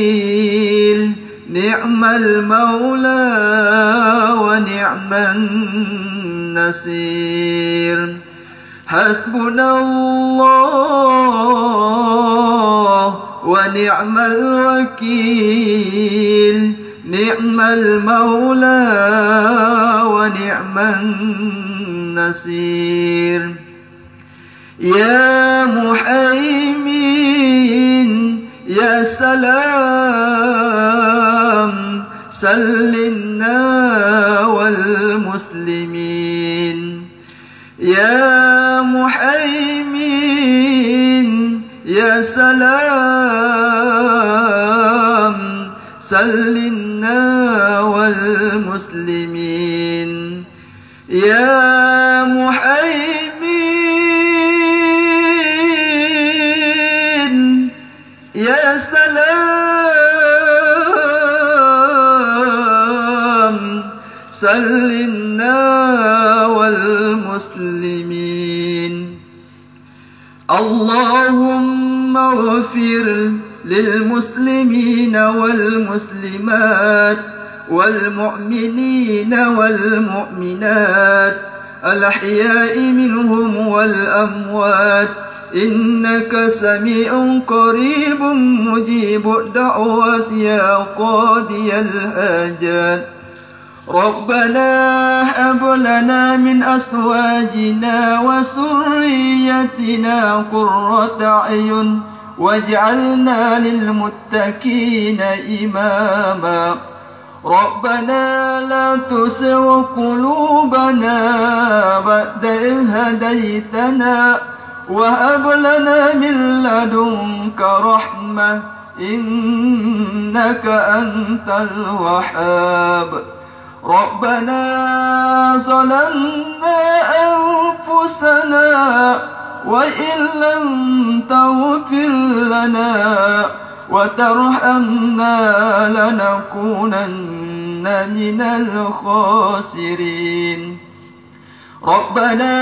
نعم المولى ونعم النصير. حسبنا الله ونعم الوكيل. نعم المولى ونعم النصير. يا مهيمن، يا سلام، سلمنا والمسلمين. يا مهيمن، يا سلام، سلمنا والمسلمين. يا مهيمن، يا سلام، سلمنا والمسلمين. اللهم اغفر للمسلمين والمسلمات والمؤمنين والمؤمنات الأحياء منهم والأموات، إنك سميع قريب مجيب الدعوات يا قاضي الحاجات. ربنا هب لنا من أزواجنا وذريتنا قرة أعين واجعلنا للمتقين إماما. ربنا لا تزغ قلوبنا بعد إذ هديتنا وهب لنا من لدنك رحمة إنك أنت الوهاب. ربنا ظلمنا أنفسنا وإن لم تغفر لنا وترحمنا لنكونن من الخاسرين. ربنا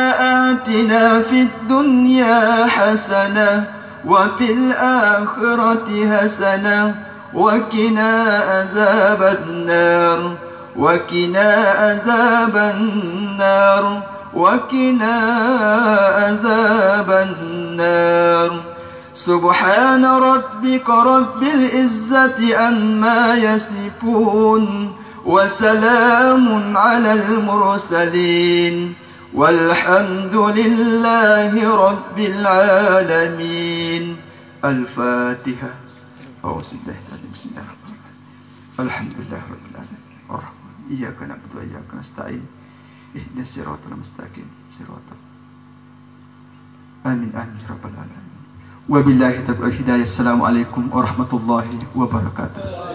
آتنا في الدنيا حسنة وفي الآخرة حسنة وقنا عذاب النار، وقنا عذاب النار، وقنا عذاب النار. سبحان ربك رب العزة عما يصفون، وسلام على المرسلين، والحمد لله رب العالمين. الفاتحة. أعوذ بالله من الشيطان الرجيم. بسم الله الرحمن الرحيم. الحمد لله رب العالمين. الرحمن. إياك نعبد وإياك نستعين. اهدنا الصراط المستقيم. صراط. آمين، آمين يا رب العالمين. وبالله التوفيق والهداية. السلام عليكم ورحمة الله وبركاته.